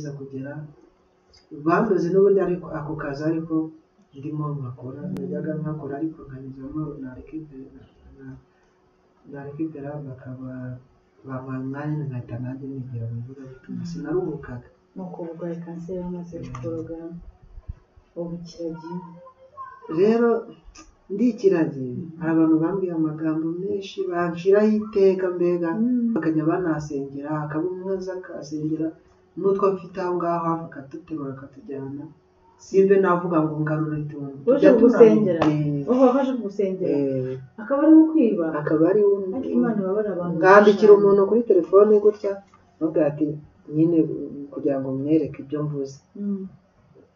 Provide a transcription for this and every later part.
kiza kugera bandoze n'ubundi ariko ako kazi ariko ndimo nkakora, najyaga nkakora ariko nkanyuzamo na rekipera bakaba bampaye umwanya nkahita nanjye nigira mu ivugabutumwa, sinaruhukaga. Nuko urwaye kanseri bamaze kukoroga ubu kiragiye. Rero ndi ikiragi, hari abantu bambwiye amagambo menshi banshiraho iteka mbega, bakajya banasengera, akaba umwe aza akasengera n'utwo mfite aho ngaho hafi akaduterura akatujyana, simbe navuga ngo ngarure utuntu. Uje kugusengera? Uba waje kugusengera akaba arimo kwiba, akaba ari ariko Imana ibabara abantu. Ngandikira umuntu kuri telefone gutya mubwira ati nyine kugira ngo mwereke ibyo mvuze,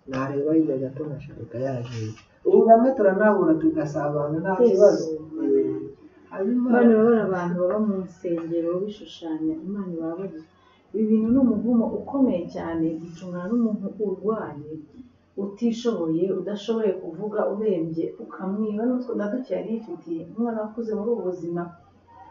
nareba hirya gato nkashiduka yagiye. Ubu bamwe turanahura tugasabana nta kibazo. Imana ibabara abantu baba mu nsengero bishushanya, Imana ibabarire. Ibi bintu ni umuvumo ukomeye cyane, gucungana n'umuntu urwaye utishoboye, udashoboye kuvuga, urembye, ukamwiba n'utwo na duke yari yifitiye, umwana wakuze muri ubu buzima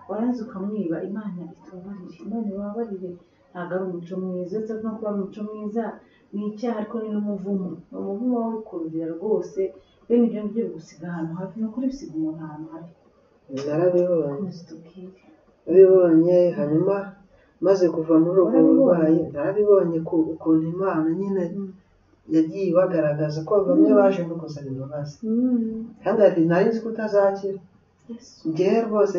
warangiza ukamwiba. Imana itubabarire, Imana ibabarire. Ntabwo ari umuco mwiza, uretse no kuba ari umuco mwiza ni icyaha, ariko ni n'umuvumo, ni umuvumo wikururira rwose. Bene ibyo ngibyo bigusiga ahantu habi, ni ukuri bisiga umuntu ahantu habi. Narabibonye, hanyuma maze kuva muri ubwo burwayi narabibonye ukuntu Imana nyine yagiye ibagaragaza ko bamwe baje no gusaba imbabazi, kandi ati nari nzi ko utazakira. Njyewe rwose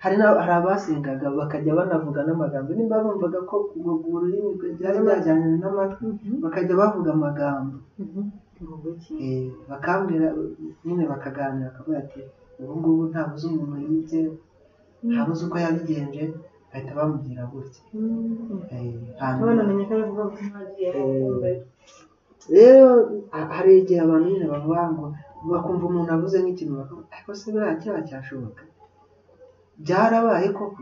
hari abasengaga bakajya banavuga n'amagambo, nimba bumvaga ko ururimi byari byajyanye n'amatwi, bakajya bavuga amagambo, bakambwira nyine, bakaganira bakavuga ati ubu ngubu ntabuze umuntu yibye, ntabuze uko yabigenje, bahita bamubwira gutya. Rero hari igihe abantu nyine bavuga ngo bakumva umuntu avuze nk'ikintu bakavuga ariko se buriya cyaha cyashoboka, byarabaye koko,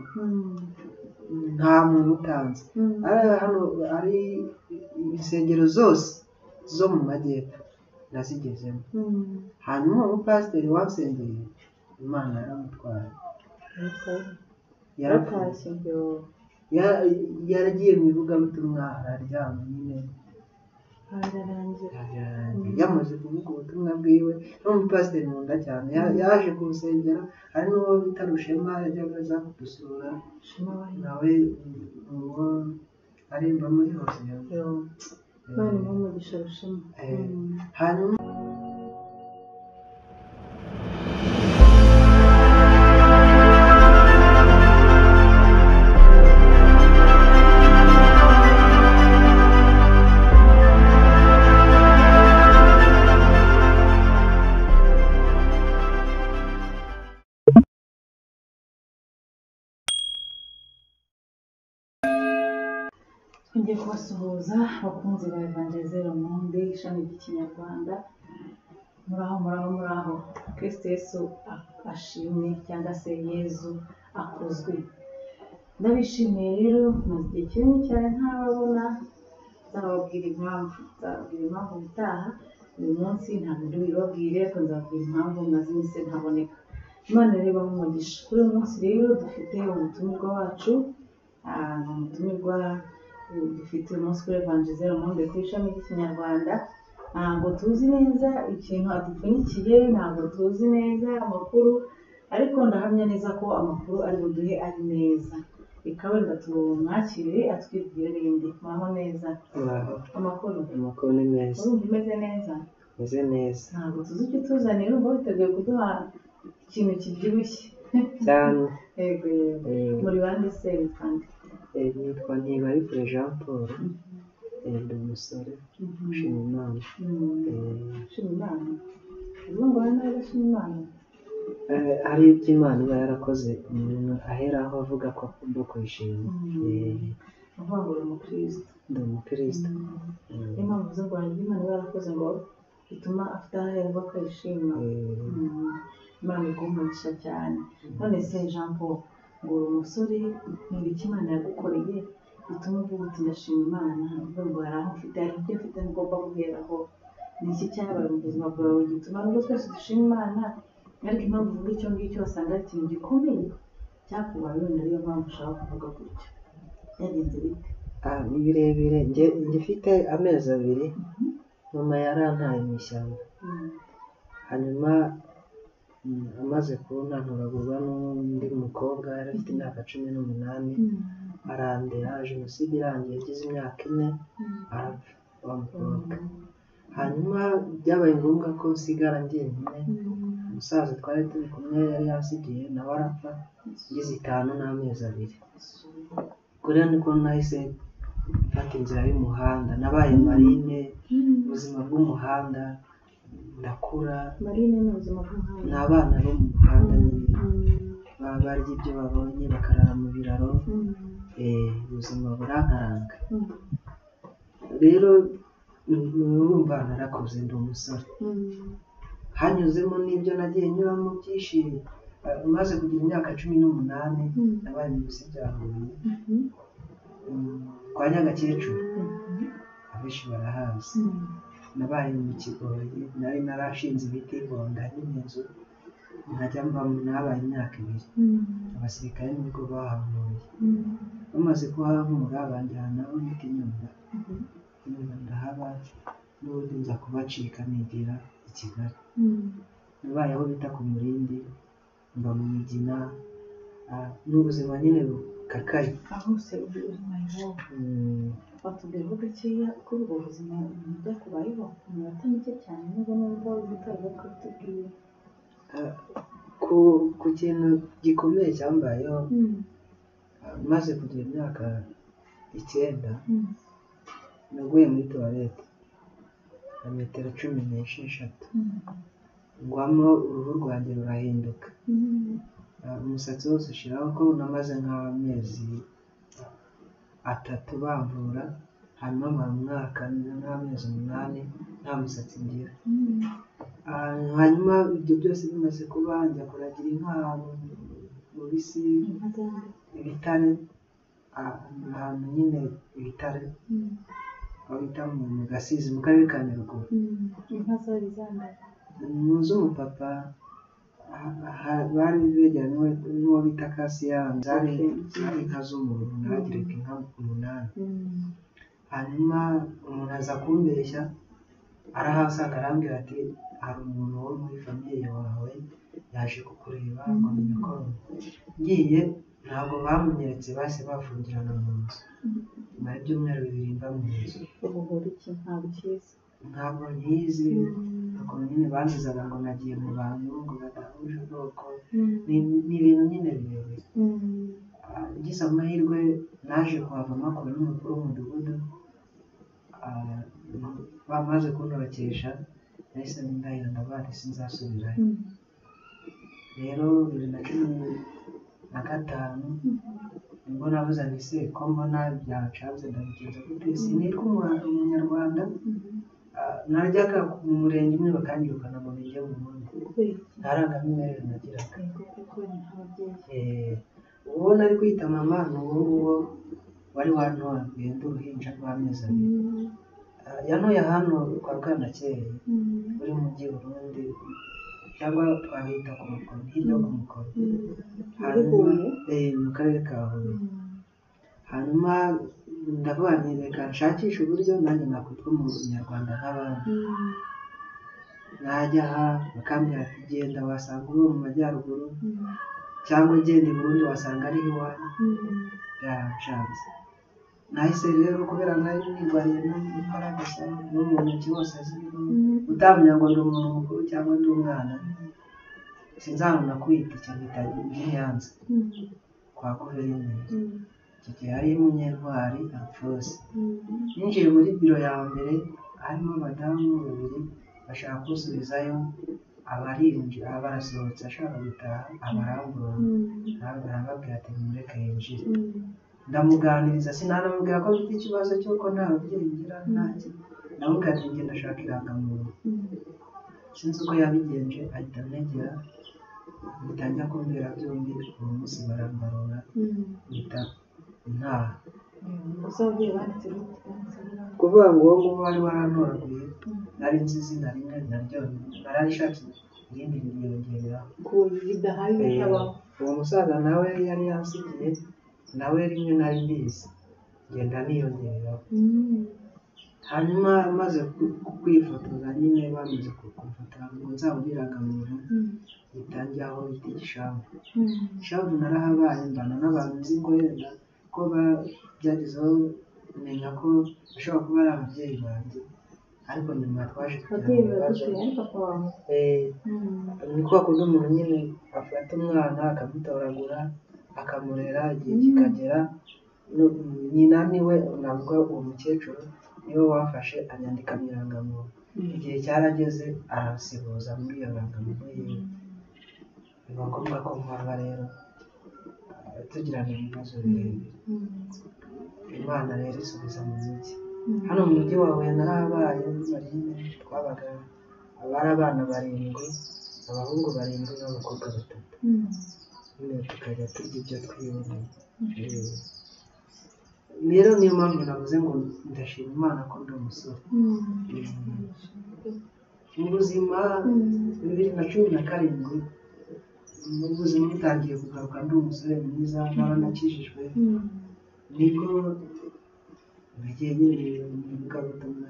nta muntu utanze. Hano hari insengero zose zo mu majyepfo nazigezemo, hanyuma umupasiteri wansengeye Imana yaramutwaye, yaragiye mu ivugabutumwa araryama nyine, yamaze kuvuga ubutumwa bwiwe. N'umupasiteri nkunda cyane, yaje kumusengera, hari n'uwo bita Rushema yajyaga aza kudusura, nawe uwo arimba muri hose. Hanyuma ngiye kubasuhuza abakunzi ba Evangelize Monde ishami ry'Ikinyarwanda. Muraho muraho muraho, Kristo Yesu ashimwe cyangwa se Yezu akuzwe. Ndabishimiye rero, maze igihe kinini cyane ntarababona, nzababwira impamvu ubutaha. Uyu munsi ntabwo ndi bubibabwire, ariko nzababwira impamvu maze iminsi ntaboneka. Imana rero ibahe umugisha. Kuri uyu munsi rero dufite umutumirwa wacu, ni umutumirwa dufite umunsi kuri Evangelize Monde ku ishami ry'Ikinyarwanda. Ntabwo tuzi neza ikintu adupfunyikiye, ntabwo tuzi neza amakuru, ariko ndahamya neza ko amakuru ari buduhe ari meza. Reka wenda tumwakire atwibwire rindi. Muraho neza? Amakuru? Amakuru ni meza. Urumva umeze neza? Meze neza. Ntabwo tuzi icyo utuzaniye, urumva witeguye kuduha ikintu kibyibushye cyane. Yego yego. Muri bande se witwa nde? Nitwa Ntibarikure Jean Paul, ndi umusore ushima Imana. Ushima Imana? Uvuga ngo hari n'abadashima Imana? Hari ibyo Imana iba yarakoze umuntu aheraho avuga ko agomba kuyishima. Uvuga ngo uri umukristo? Ndi umukristo. Niyo mpamvu uvuze ngo hari ibyo Imana iba yarakoze ngo bituma afite aho ahera akayishima. Imana iguhe umugisha cyane. None se Jean Paul, ngo uri umusore, ni ibiki Imana yagukoreye bituma uvuga uti ndashima Imana, uvuga ngo hari aho mfite, hari ibyo mfite ngomba guheraho? Ni iki cyabaye mu buzima bwawe gituma nubwo twese dushima Imana, ariko impamvu uvuga icyo ngicyo wasanga ari ikintu gikomeye cyakubaye, wenda ariyo mpamvu ushaka kuvuga gutyo. Byagenze bite? Ni birebire. Ngifite amezi 2, mama yarantaye mu ishyamba. Hanyuma amaze kunanturagurwa n'undi mukobwa, yari afite imyaka 18, arandera. Jenoside irangiye agize imyaka 4 arapfa wa mukobwa. Hanyuma byabaye ngombwa ko nsigara njyenyine. Umusaza twari turi kumwe yari yasigiye nawe arapfa ngize 5 n'amezi 2. Kuriya niko nahise mfata inzira y'umuhanda, nabaye marine, ubuzima bw'umuhanda, ndakura. Marine ni ubuzima bw'umuhanda. Ni abana bo mu muhanda nyine, baba barya ibyo babonye bakarara mu biraro, ubuzima burankaranga. Rero urumva narakuze ndi umusore. Hanyuzemo n'ibyo nagiye nyuramo byinshi. Maze kugira imyaka 18, nabaye mu bisi bya Huye, kwa Nyagakecuru, abenshi barahazi. Nabaye mu Kigoyi, nari narashinze ibiti bonda n'inzu, nkajya mbamo. Nabaye imyaka 2. Abasirikare nibwo bahankuye. Bamaze kuhankura banjyana aho bita i Nyundo. Nyundo ndahaba, n'ubundi nza kubacika nigira i Kigali. Nabaye aho bita ku Murindi, mba mu Migina, n'ubuzima nyine bukakaye. Aho hose uri mayibobo. Watubwiraho gakeya kuri ubwo buzima ibintu byakubayeho mu minota mike cyane, nubwo numva utari bukatubwira. Ku kintu gikomeye cyambayeho, maze kugira imyaka 9, naguye muri tuwarete na metero 16, ngwamo uruhu rwanjye rurahinduka, umusatsi wose ushiraho. Ko namaze nk'amezi 3 bamvura, hanyuma mara umwaka n'amezi 8 nta musatsi ngira. Hanyuma ibyo byose bimaze kuba, njya kuragira inka ahantu mu bisi, ibitare, ahantu nyine ibitare, aho bita mu Gasizi, mu karere ka Nyaruguru. Inka zari zambaye Mu z'umupapa bari begeranye n'uwo bita Kasiyani, zari inka z'umuntu, naragiraga inka 8. Hanyuma umuntu aza kumbeshya, arahasanga arambwira ati hari umuntu wo muri famiye wawe yaje kukureba ngo ni nyokuru. Ngiye ntabwo bamunyeretse, bahise bafungirana mu nzu. Nyuma y'ibyumweru 2 mba mu nzu. Ubuhura iki? Ntabwo ukizi? Ntabwo nkizi. Ukuntu nyine banzizaga ngo nagiye mu bantu ngo badahuje ubwoko, ni ibintu nyine birebire. Ngize amahirwe naje kuhava makuru n'umukuru w'umudugudu, bamaze kuntorokesha nahise ndahira ndavuga sinzasubirayo. Rero 2015 nibwo navuze nti se ko mbona byancanze ndabigenza gute, sinitwa umunyarwanda. Najyaga mu murenge umwe bakanyirukana ngo ninjye mu wundi, nta rangamimerere nagiraga. Uwo nari kwita mama ni uwo nguwo wari wantoraguye ndi uruhinja rw'amezi 2. Yantoye hano kwa Bwanakeye uri mu mujyi Burundi, cyangwa twahita ku Mukoni, hirya yo ku Mukoni, hanyuma mu karere ka Huye. Hanyuma ndavuga nti reka nshakishe uburyo nanjye nakwitwa umunyarwanda nk'abandi. Najya aha bakambwira ati genda wasanga uri mu majyaruguru, cyangwa genda i Burundi wasanga ari iwanyu. Byarancanze. Nahise rero kubera nari nirwariye n'impara gusa no mu ntoki hose zirimo, utamenya ngo ndi umuntu mukuru cyangwa ndi umwana, sinzabona kwita icyo mpita njya i Nyanza kwa guverineri. Icyo gihe hari Munyentwari Alphonse. Ninjiye muri biro ya mbere harimo abadamu babiri bashaka kunsubizayo, abarinjira barasohotse ashaka gutaha abarambura, arababwira ati nimureke yinjire. Ndamuganiriza, sinanamubwira ko mfite ikibazo cy'uko nta babyeyi ngira, ntaki. Ndamubwira ati njye ndashaka irangamuntu. Sinzi uko yabigenje ahita anegera, mpita njya kumbera byombi, uwo munsi barambarura mpita ntaha. Gusa ababyeyi banditse gute? Kuvuga ngo uwo nguwo wari warantoraguye, nari nzi izina rimwe naryo nararishatse irindi ryiyongereraho. Bidahari bitabaho. Uwo musaza nawe yari yansigiye, nawe rimwe nari mbizi. Ngenda niyongeraho. Hanyuma maze kwifotoza nyine bamaze kumfotora ngo nzabone irangamuntu, mpita njya aho bita Igishamvu. Gishamvu narahabaye, mbana n'abantu nzi ngo yenda ko byagezeho menya ko bashobora kuba ari ababyeyi banjye, ariko nyuma twaje kugirana Ababyeyi ibibazo. baguteye ari papa wawe? Ni kwa kundi umuntu nyine afata umwana akamutoragura akamurera, igihe kikagera nyina niwe navuga uwo mukecuru niwe wafashe anyandika mu irangamuntu. Igihe cyarageze aransibuza muri iyo rangamuntu yiwe, biba ngombwa ko mpava rero, tugirana ibibazo birebire. Imana rero isubiza mu mujyi. Hano mu mujyi wa Huye narahabaye muri Marine, twabaga abari abana 7, abahungu 7 n'abakobwa 3. Nyine tukajya turya ibyo twiboneye. Rero niyo mpamvu navuze ngo ndashima Imana ko ndi umusore. Mu buzima 2017, mu buzima butangiye kugaruka ndi umusore mwiza, naba nakijijwe, nibwo nagiye nyine mu ivugabutumwa.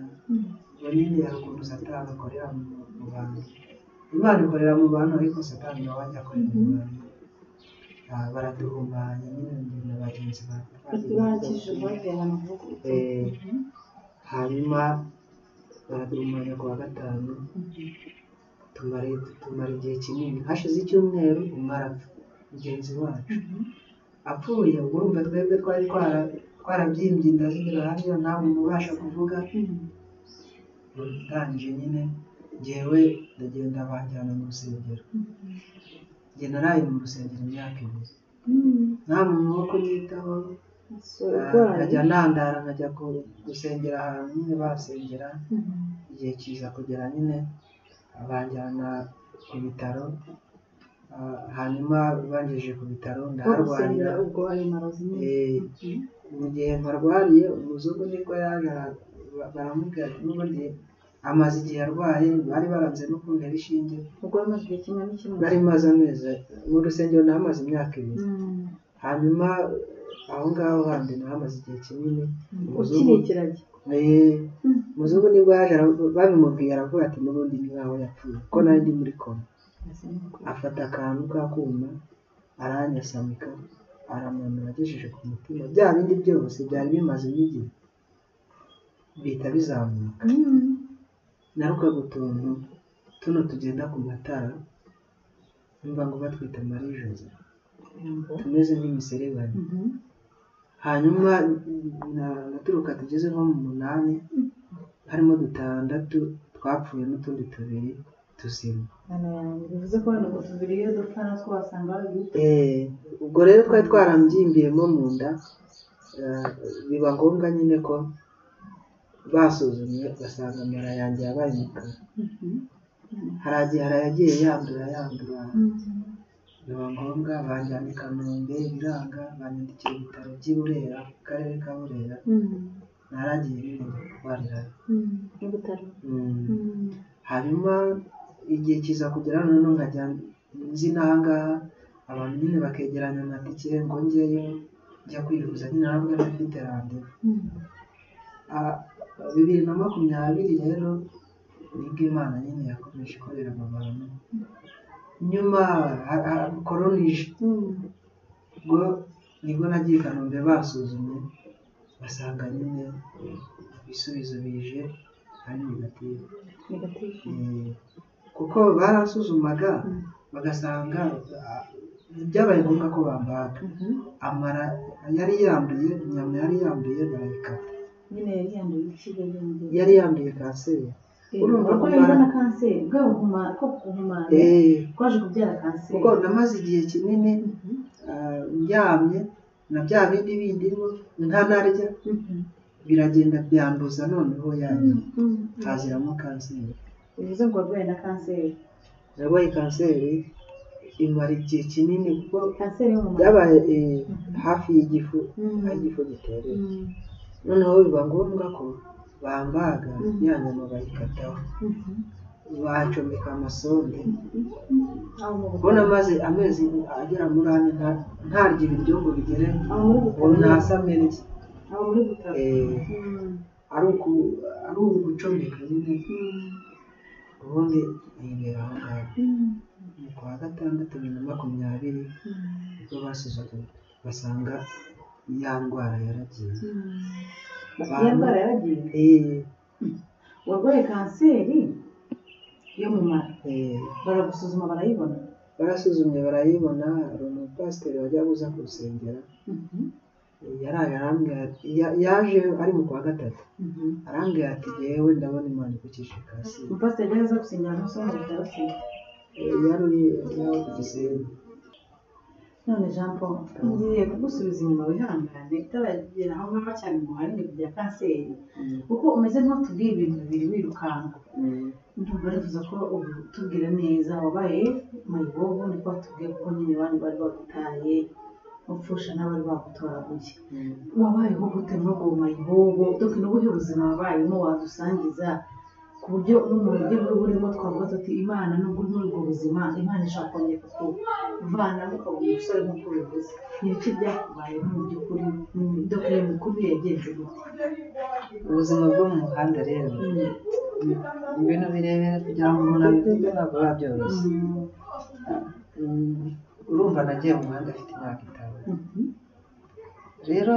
Ubwo nyine hari ukuntu Satani akorera mu bantu. Imana ikorera mu bantu, ariko Satani nawe ajya akorera mu bantu. Baraduhumanya nyine njye na bagenzi banjye. Bakijije bagiye ahantu vuba. Hanyuma baraduhumanya ku wa gatanu, tumara igihe kinini. Hashize icyumweru umwe arapfa, mugenzi wacu apfuye. Ubwo urumva twebwe twari twarabyimbye inda zigera hariya, nta muntu ubasha kuvuga. Ndangije nyine njyewe ndagenda banjyana mu rusengero. Njye naraye mu rusengero imyaka 2, nta muntu wo kunyitaho. Nkajya nandara nkajya gusengera ahantu nyine basengera. Igihe kiza kugera nyine banjyana ku bitaro, hanyuma bangejeje ku bitaro ndaharwarira. Ubwo ayo marozi nyine. Mu gihe mparwariye umuzungu nibwo yaje, baramubwira ati n'ubundi amaze igihe arwaye, bari baranze no kuntera ishinge. Ubwo bamaze igihe kingana iki? Nari maze amezi mu rusengero, nahamaze imyaka 2. Hanyuma aho ngaho handi nahamaze igihe kinini. Ukiri ikiragi? Umuzungu nibwo yaje, babimubwiye aravuga ati n'ubundi ni nkaho yapfuye, kuko nari ndi muri koma. Afata akantu k'akuma aranyasamika, aramanura agejeje ku mutima, bya bindi byose byari bimazemo igihe bihita bizamuka. Narukaga utuntu tuno tugenda ku matara, numva ngo batwita Marie Jose, tumeze nk'imiserebanya. Hanyuma naturuka tugeze nko mu 8, harimo 6 twapfuye n'utundi 2 tuzima. Bivuze ko wenda ngo 2 iyo dupfa natwo wasanga wari Ubwo rero twari twarambyimbyemo mu nda, biba ngombwa nyine ko basuzumye basanga amara yanjye yabaye umukara. Hari ayagiye yandura yandura, biba ngombwa banjyana i Kanombe biranga, banyandikira ibitaro by'i Burera, mu karere ka Burera. Naragiye nyine njya kurwarirayo. Hanyuma igihe kiza kugera noneho nkajya nzi n'aha ngaha, abantu nyine bakegeranya amatike ngo njyeyo njya kwivuza, nyine nabwo mfite randevu. 2020 rero nibwo Imana nyine yakomeje ikorera aba bantu. Nyuma korona ije, ubwo nibwo nagiye i Kanombe basuzumye basanga nyine ibisubizo bije ari negative. Kuko barasuzumaga bagasanga byabaye ngombwa ko bambaga. Amara yari yanduye, inyama yari yanduye barayikata. Nyine yari yanduye iki? Yari yanduye kanseri. Urumva ko yari na kanseri, bwa ko guhumana kwaje kubyara kanseri. Kuko namaze igihe kinini ndyamye na bya bindi bindimo ntanarya, biragenda byanduza noneho yanyama haziramo kanseri. Bivuze ngo warwaye na kanseri? Narwaye kanseri imara igihe kinini, kuko byabaye hafi y'igifu, aho igifu giterera. Noneho biba ngombwa ko bambaga ya nyama bayikataho, bacomeka amasonde. Ubona maze amezi agera muri 4 ntarya ibiryo ngo bigere ngo nasame ndye. Aho muri Butare. Ari ugucomeka nyine, ubundi nibera aho ngaho. Mu kwa gatandatu 2020 nibwo basuzumye basanga ya ndwara yaragiye. Ya ndwara yaragiye? Warwaye kanseri yo mu mara, baragusuzuma barayibona? Barasuzumye barayibona. Hari umupasiteri wajya uza kurusengera, yaraye arambwira, yaje ari mu kwa gatatu, arambwira ati yewe ndabona Imana igukijije kanseri. Umupasiteri yari aza gusengera ahantu hose mu bitaro se? Yari ku Gisenyi. None Jean Paul, ngiye kugusubiza inyuma wihangane, utaragera aho ngaho cyane ngo uharinde ibya kanseri, kuko umeze nk'utubwiye ibintu bibiri wirukanka. Ndumva nifuza ko ubu tubwira neza wabaye mayibobo, niko watubwiye, kuko nyine iwanyu bari bagutaye, upfusha n'abari bagutoraguye. Wabayeho gute muri ubwo mayibobo? Doke n'ubuhe buzima wabayemo wadusangiza, ku buryo n'umuntu ugiye burimo twavuga tuti Imana nubwo uri muri ubwo buzima, Imana ishobora kongera kukuvanamo ukaba umusore nk'uko ubivuze. Ni ibiki byakubayeho mu by'ukuri? Doke iyo mikurire yagenze gute? Ubuzima bwo mu muhanda rero ni ibintu birebire, kugira ngo umuntu abivuge ntabwo biba byoroshye. Urumva nagiye mu muhanda afite imyaka 5. Rero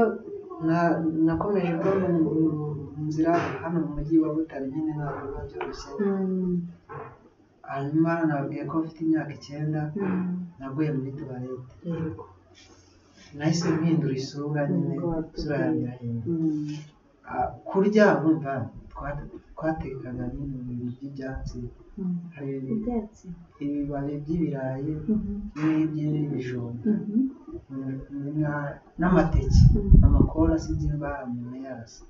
nakomeje kuba mu nzira hano mu mujyi wa Butare nyine ntabwo biba byoroshye. Hanyuma nababwiye ko mfite imyaka 9, naguye muri tuwarete. Nahise mpindura isura nyine, isura yanjye irahinduka. Kurya urumva twatekaga nyine mu bintu by'ibyatsi, hari ibibabi by'ibirayi n'iby'ibijumba n'amateke, amakora sinzi niba umuntu yarasa,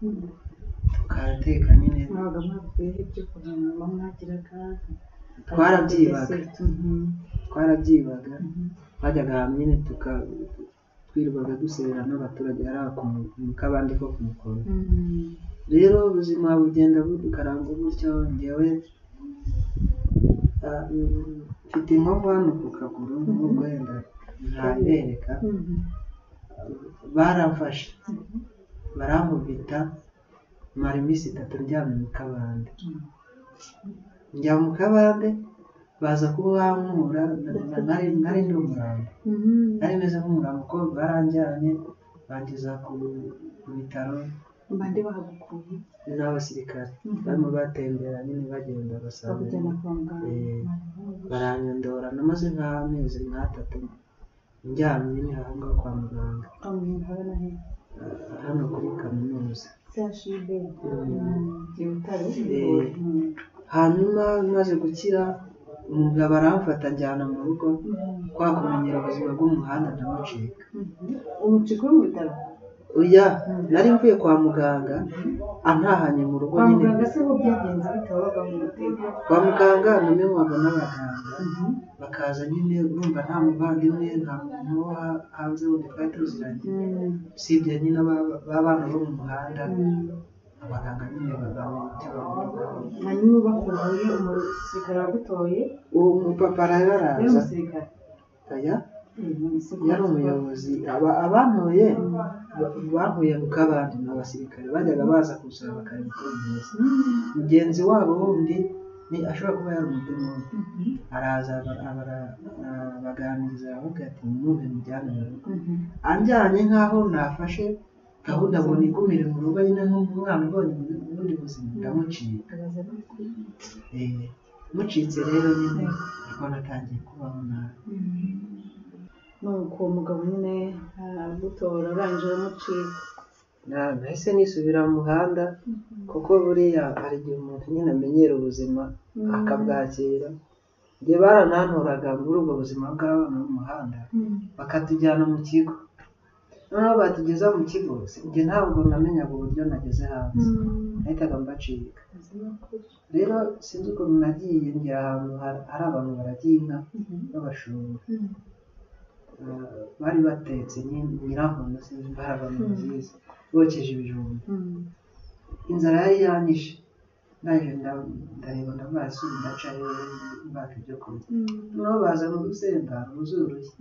tukateka nyine. Twarabyibaga, twajyaga ahantu nyine twirirwaga duserera n'abaturage hari mu kabande ko ku mukono. Rero ubuzima bugenda budukaranga gutyo. Njyewe mfite inkovu hano ku kaguru, nubwo wenda ntabereka. Baramfashe barankubita, mara iminsi 3 ndyamye mu kabande. Njya mu kabande baza kubankura, nari ndi umurambo, nari meze nk'umurambo, kuko baranjyanye bangeza ku bitaro. Bande bahagukuye? N'abasirikare barimo batembera nyine bagenda basanga, baranyondora. Namaze nk'amezi 3 ndyamye nyine aho ngaho kwa muganga, hano kuri kaminuza. Hanyuma maze gukira, umugabo aramfata njyana mu rugo, kwa kumenyera ubuzima bw'umuhanda ndamucika. Umucika uri mu bitaro? Oya, nari mvuye kwa muganga antahanye mu rugo nyine. Kwa muganga se bo byagenze bite? Wabaga mu guteka? Kwa muganga namenywaga n'abaganga, bakaza nyine, urumva nta muvandimwe, nta muntu wo hanze wundi twari tuziranye, usibye nyine b'abana bo mu muhanda. Abaganga nyine bamenya icyo bavuga. Hanyuma bakuvuye, umusirikare wagutoye? Uwo mupapa rero araza. Yari umusirikare? Oya, yari umuyobozi. Abantoye bahuye mu kabande ni abasirikare, bajyaga baza kunsura bakareba uko bimeze. Mugenzi wabo wundi ni ashobora kuba yari umudemoni, araza arabaganiriza, aravuga ati nimumpe mujyane mu rugo. Anjyanye nk'aho nafashe gahunda ngo nigumire mu rugo nyine nk'umwana ubonye ubundi buzima, ndamucika. Mucitse rero nyine niko natangiye kubaho nabi. Nuko uwo mugabo nyine aragutora, arangije aramucika. Nahise nisubira mu muhanda, kuko buriya hari igihe umuntu nyine amenyera ubuzima akabwakira. Njye baranantoraga muri ubwo buzima bw'abana mu muhanda, bakatujyana mu kigo. Noneho batugeza mu kigo, njye ntabwo namenyaga uburyo nageze hanze, nahitaga mbacika. Rero sinzi ukuntu nagiye ngera ahantu hari abantu baragiye inka b'abashumba, bari batetse nyirankono, sinzi imbaraga nziza, bokeje ibijumba. Inzara yari yanyishe, ndaje ndareba ndavuga ndaca mbaka ibyo kurya. Noneho bazana urusenda rwuzuye urushyi,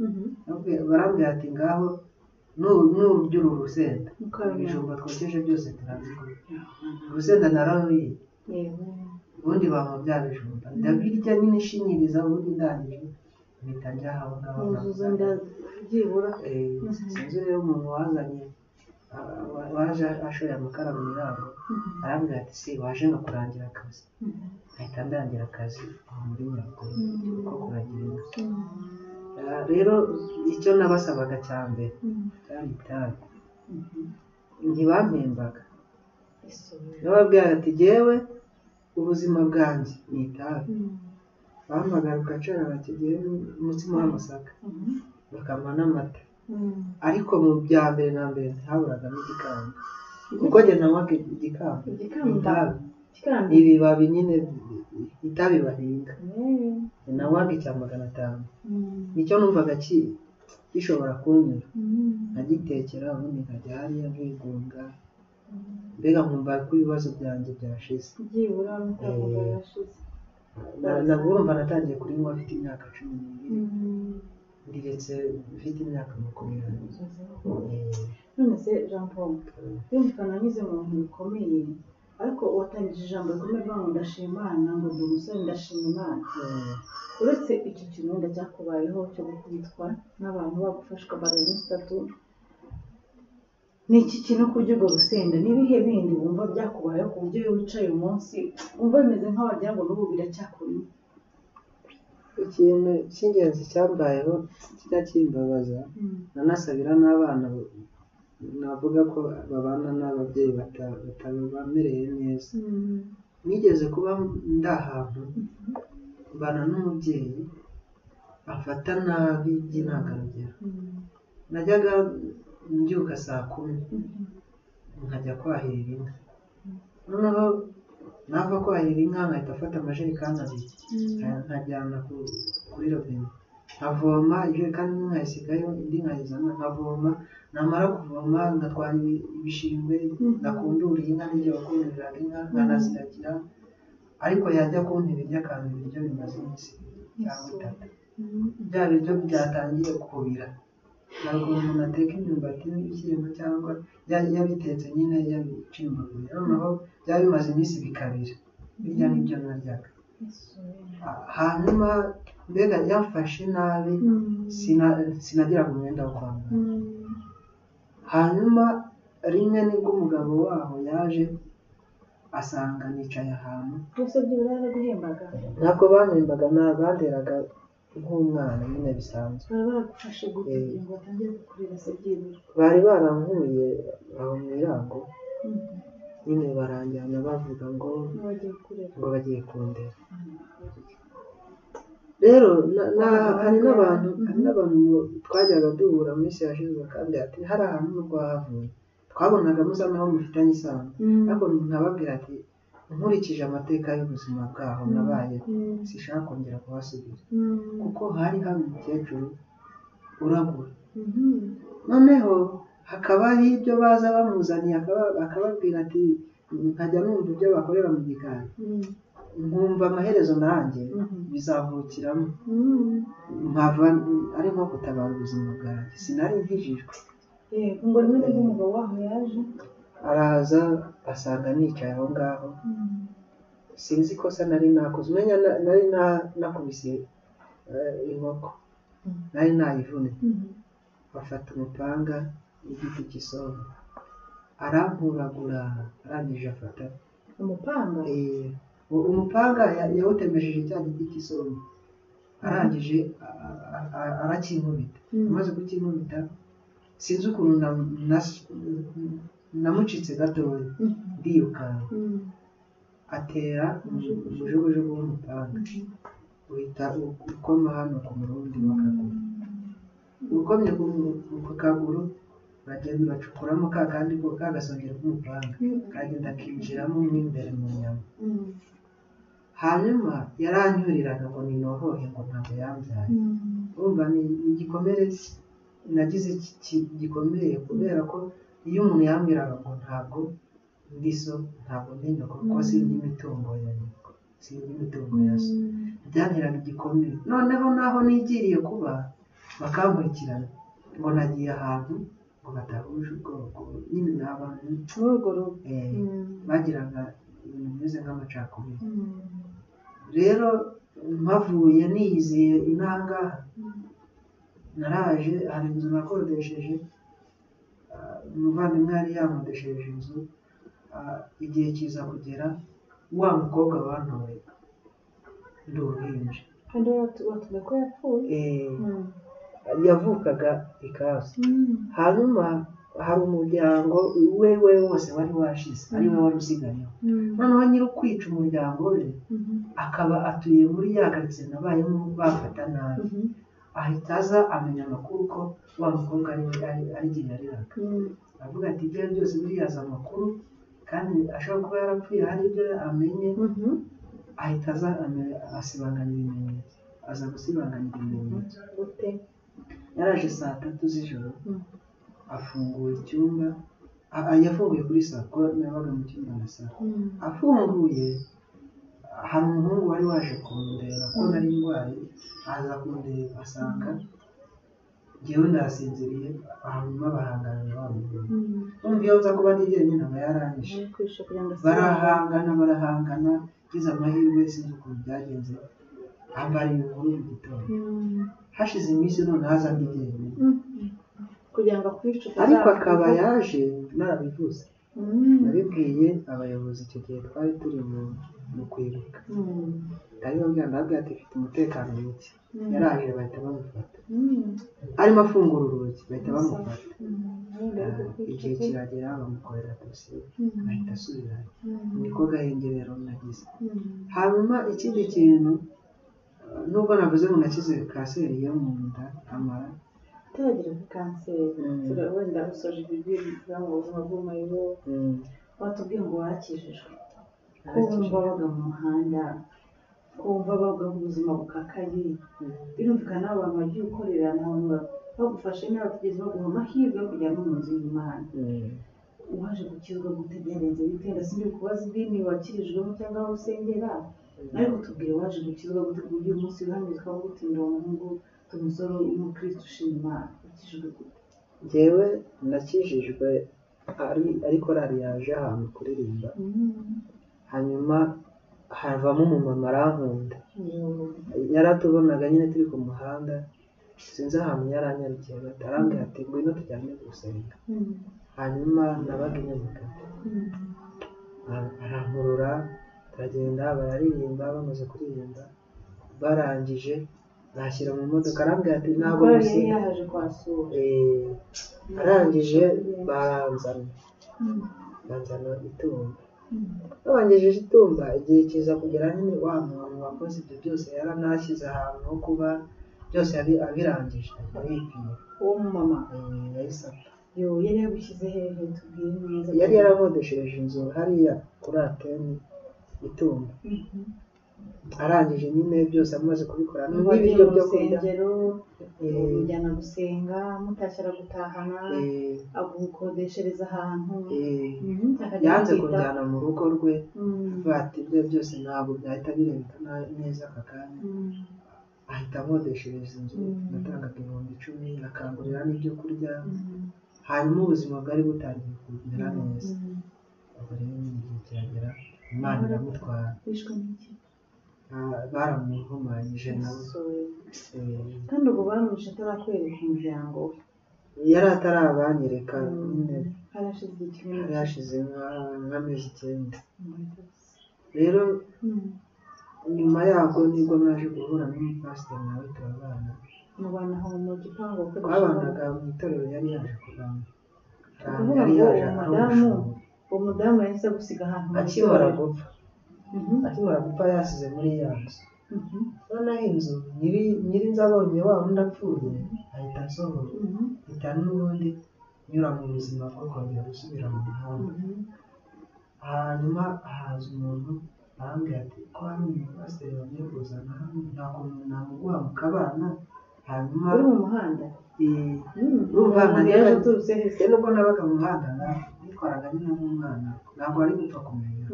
barambwira ati ngaho Nurya uru rusenda, ibijumba twokeje byose turabikora, urusenda nararuriye, ubundi bampa bya bijumba ndabirya nyine ishinyiriza, ubundi ndangije mpita njya aho ngaho. Sinzi rero umuntu wazanye waje ashoye amakara mu irango, arambwira ati se waje ngakurangira akazi, nkahita ndangira akazi aho muri Nyaruguru kuko kuragira inka. Rero icyo nabasabaga cya mbere cyari itabi, ntibampembaga, nababwira ati jyewe ubuzima bwanjye ni itabi, bampamagara ugacara bati jyewe umutsima w'amasaka, bakampa n'amata, ariko mu bya mbere na mbere ntihaburagamo igikamba, kuko njye nanywaga igikamba, itabi, ibibabi nyine itabi bahinga, nanywaga icya 500, nicyo numvaga gishobora kunyura, nkagitekera ubundi nkajya hariya nkigunga, mbega nkumva ko ibibazo byanjye byashize. Urumva natangiye kurinywa mfite imyaka 12, ndiretse mfite imyaka 20. None se Jean Paul, birumvikana anyuze mu bintu bikomeye, ariko watangije ijambo rikomeye uvuga ngo ndashima Imana, ngo ndi umusore ndashima Imana. Uretse icyo kintu wenda cyakubayeho cyo gukubitwa n'abantu bagufashe ukamara iminsi 3, ni iki kintu kurya urwo rusenda? Ni ibihe bindi wumva byakubayeho ku buryo iyo wicaye umunsi wumva bimeze nk'aho wagira ngo n'ubu biracyakurimo? Ikintu cy'ingenzi cyambayeho kijya kimbabaza, nanasabira n'abana navuga ko babana n'ababyeyi batabamereye neza. Nigeze kuba ndi ahantu mbana n'umubyeyi afata nabi by'intangarugero. Najyaga mbyuka saa 10 nkajya kwahirira inka, noneho nava kwahirira inka nkahita afata amajerekani 2 nkajyana kuri robine, nkavoma ijerekani imwe nkayisigayo, indi nkayizana nkavoma, namara kuvoma ngatwara ibishingwe nakunduriye inka n'ibyo bakunduriraga inka nkanaziragira, ariko yajya kumpa ibiryo akampa ibiryo bimaze iminsi 2 cyangwa 3, bya biryo byatangiye kubira. Ntabwo umuntu ateka imyumbati n'ibishyimbo cyangwa yabitetse nyine yabicimbaguye, noneho byari bimaze iminsi bikabira, birya nibyo naryaga. Hanyuma mbega yamfashe nabi, sinagiraga umwenda wo kwambara. Hanyuma rimwe nibwo umugabo waho yaje asanga nicaye ahantu. Ntabwo bampembaga, banderaga nk'umwana nyine bisanzwe. Bari baragufashe gute kugira ngo batangire kukurera se byibura? Bari barankuye aho mu irango nyine baranjyana bavuga ngo bagiye kundera. Rero hari n'abantu twajyaga duhura mu minsi yashize bakambwira ati hari ahantu nubwo wahavuye twabonaga musa naho mufitanye isano, ariko nkababwira ati nkurikije amateka y'ubuzima bwaho nabaye sinshaka kongera kuhasubira, kuko hari hari umukecuru uragura, noneho hakaba hari ibyo baza bamuzaniye akababwira ati nkajya numva ibyo bakorera mu gikari, nkumva amaherezo nanjye bizavukiramo, nkava ari nko gutabara ubuzima bwanjye, sinari nkijijwe. Ngo rimwe nibwo umugabo waho yaje araza asanga nicaye aho ngaho, sinzi ikosa nari nakoze, umenya nari nakubise inkoko, nari nayivunnye, bafata umupanga n'igiti cy'isombe arankuragura, arangije afata umupanga, umupanga yawutemesheje cya giti cy'isombe, arangije arakinkubita, amaze kukinkubita sinzi ukuntu namucitse gatoya, ndirukanka, atera umujugujugu w'umupanga uhita ukoma hano ku murundi w'akaguru, ukomye ku kaguru uragenda uracukuramo ka kandi ko kagasongero k'umupanga kagenda kinjiramo mo imbere mu nyama. Hanyuma yaranyuriraga ngo ninohohe ngo ntabwo yambyaye. Urumva ni igikomere nagize gikomeye, kubera ko iyo umuntu yambwiraga ngo ntabwo ndi so, ntabwo ndi nyoko, kuko sindi imitungo ya nyoko, sindi imitungo ya so, byanteraga igikomere. Noneho naho nigiriye kuba bakankurikirana ngo nagiye ahantu ngo badahuje ubwoko, nyine ni abantu muri urwo rugo bagiraga ibintu bimeze nk'amacakubiri. Rero mpavuye niyiziye inahangaha, naraje hari inzu nakodesheje, umuvandimwe yari yankodesheje inzu, igihe kiza kugera wa mukobwa wantoye ndi uruhinja. Kandi watubwiye ko yapfuye. Yavukaga ikaze. Hanyuma hari umuryango we wose wari washize, ari we wari usigayeho. Noneho nyiri ukwica umuryango we akaba atuye muri ya karitsiye nabayemo bafata nabi. Ahita aza amenya amakuru ko wa mukobwa ari we ari igihe yariraga. Avuga ati ibyo ari byose buriya azi amakuru kandi ashobora kuba yarapfuye hari ibyo amenye. Ahita aza asibanganya ibimenyetso, aza gusibanganya ibimenyetso. Yaraje saa 3 z'ijoro afungura icyumba, yafunguye kuri saa kuko nabaga mu cyumba na saa. Afunguye hari umuhungu wari waje kundeba ko nari ndwaye, aza kundeba asanga njyewe ndasinziriye, hanyuma bahangana na wa muhungu. Urumva iyo nza kuba ndi jyenyine aba yaranyishe. Barahangana, ngize amahirwe sinzi ukuntu byagenze, ambara inkuru mu gitondo. Hashize iminsi none haza ndi jyenyine. Kugira ngo akwice. Ariko akaba yaje narabivuze. Nabibwiye abayobozi icyo gihe twari turi mu kwibuka. Ndabibabwira, ndababwira ati mfite umutekano muke. Yaraje bahita bamufata. Arimo afungura urugi bahita bamufata. Igihe kiragera bamukorera dosiye ahita asubirayo. Niko gahenge rero nagize. Hanyuma ikindi kintu, nubwo navuze ngo nakize kanseri yo mu nda amara turagira kuri kanseri, wenda usoje ibibwira mu buzima bw'umuriro, batubwiye ngo warakijijwe, ko wumva wabaga mu muhanda, ko wumva wabaga mu buzima bukakaye, birumvikana abantu bagiye ukorera nta bagufashe nawe batigeze baguha amahirwe yo kujya no mu nzu y'Imana. Waje gukizwa gute, byarenze bite? Ndasubira kubaza idini wakirijwemo cyangwa aho usengera, ariko tubwire waje gukizwa gute ku buryo uyu munsi wihamye twavuga uti ndi umuhungu, umusore w'umukristo ushima Imana, wakijijwe gute? Njyewe nakijijwe ari korali yaje ahantu kuririmba, hanyuma havamo umumama arankunda. Yaratubonaga nyine turi ku muhanda, sinzi ahantu yaranyarukiye gato, arambwira ati ngwino tujyane gusenga. Hanyuma nabaga i Nyamagabe, arankurura turagenda, bararirimba, bamaze kuririmba barangije bashyira mu modoka, arambwira ati ntabwo yari yaje kwasura. Arangije baranzana itumba. Babangejeje itumba, igihe kiza kugera nyine wa muntu wakoze ibyo byose yaranashyize ahantu ho kuba, byose abirangije aripfira. Uwo mumama yahise apfa. Yari yagushyize hehe? Tubwire neza. Yari yarakodeshereje inzu hariya kuri anteni itumba. Arangije nyine byose amaze kubikora n'ibiryo byo kurya, mujyana gusenga, mutashye aragutahana, agukodeshereza ahantu. Yanze kunjyana mu rugo rwe, avuga ati ibyo byose ntabwo byahita birebeka neza aka kanya. Ahita ankodeshereza inzu, natangaga 10,000, akangurira n'ibyo kurya. Hanyuma ubuzima bwari butangiye kumera neza. Ubwo rero nyine igihe kiragera Imana iramutwara. Baramuhumanyije nawe. Kandi ubwo bamwishe atarakwereka umuryango we? Yari atarabanyereka nyine, hari hashize nk'amezi 9. Rero nyuma yabwo nibwo naje guhura n'umupasiteri nawe turabana. Mubana aho mu gipangu? Twabanaga mu itorero yari yaje kubamo. Yari yaje ari umushumba. Uwo mudamu yahise agusiga ahantu akimara gupfa. Akimara gupfa yasize muri ya nzu. Noneho inzu nyiri inzu abonye wa wundi apfuye ahita asohora, ahita n'ubundi nyura mu buzima bwo kongera gusubira mu muhanda. Hanyuma haza umuntu arambwira ati ko hari umupasiteri bagiye kuzana hano, nta kuntu namuguha mukabana. Hanyuma uri mu muhanda? Urumva nubwo nabaga mu muhanda nitwaraga nyine nk'umwana, ntabwo wari gupfa kumenya.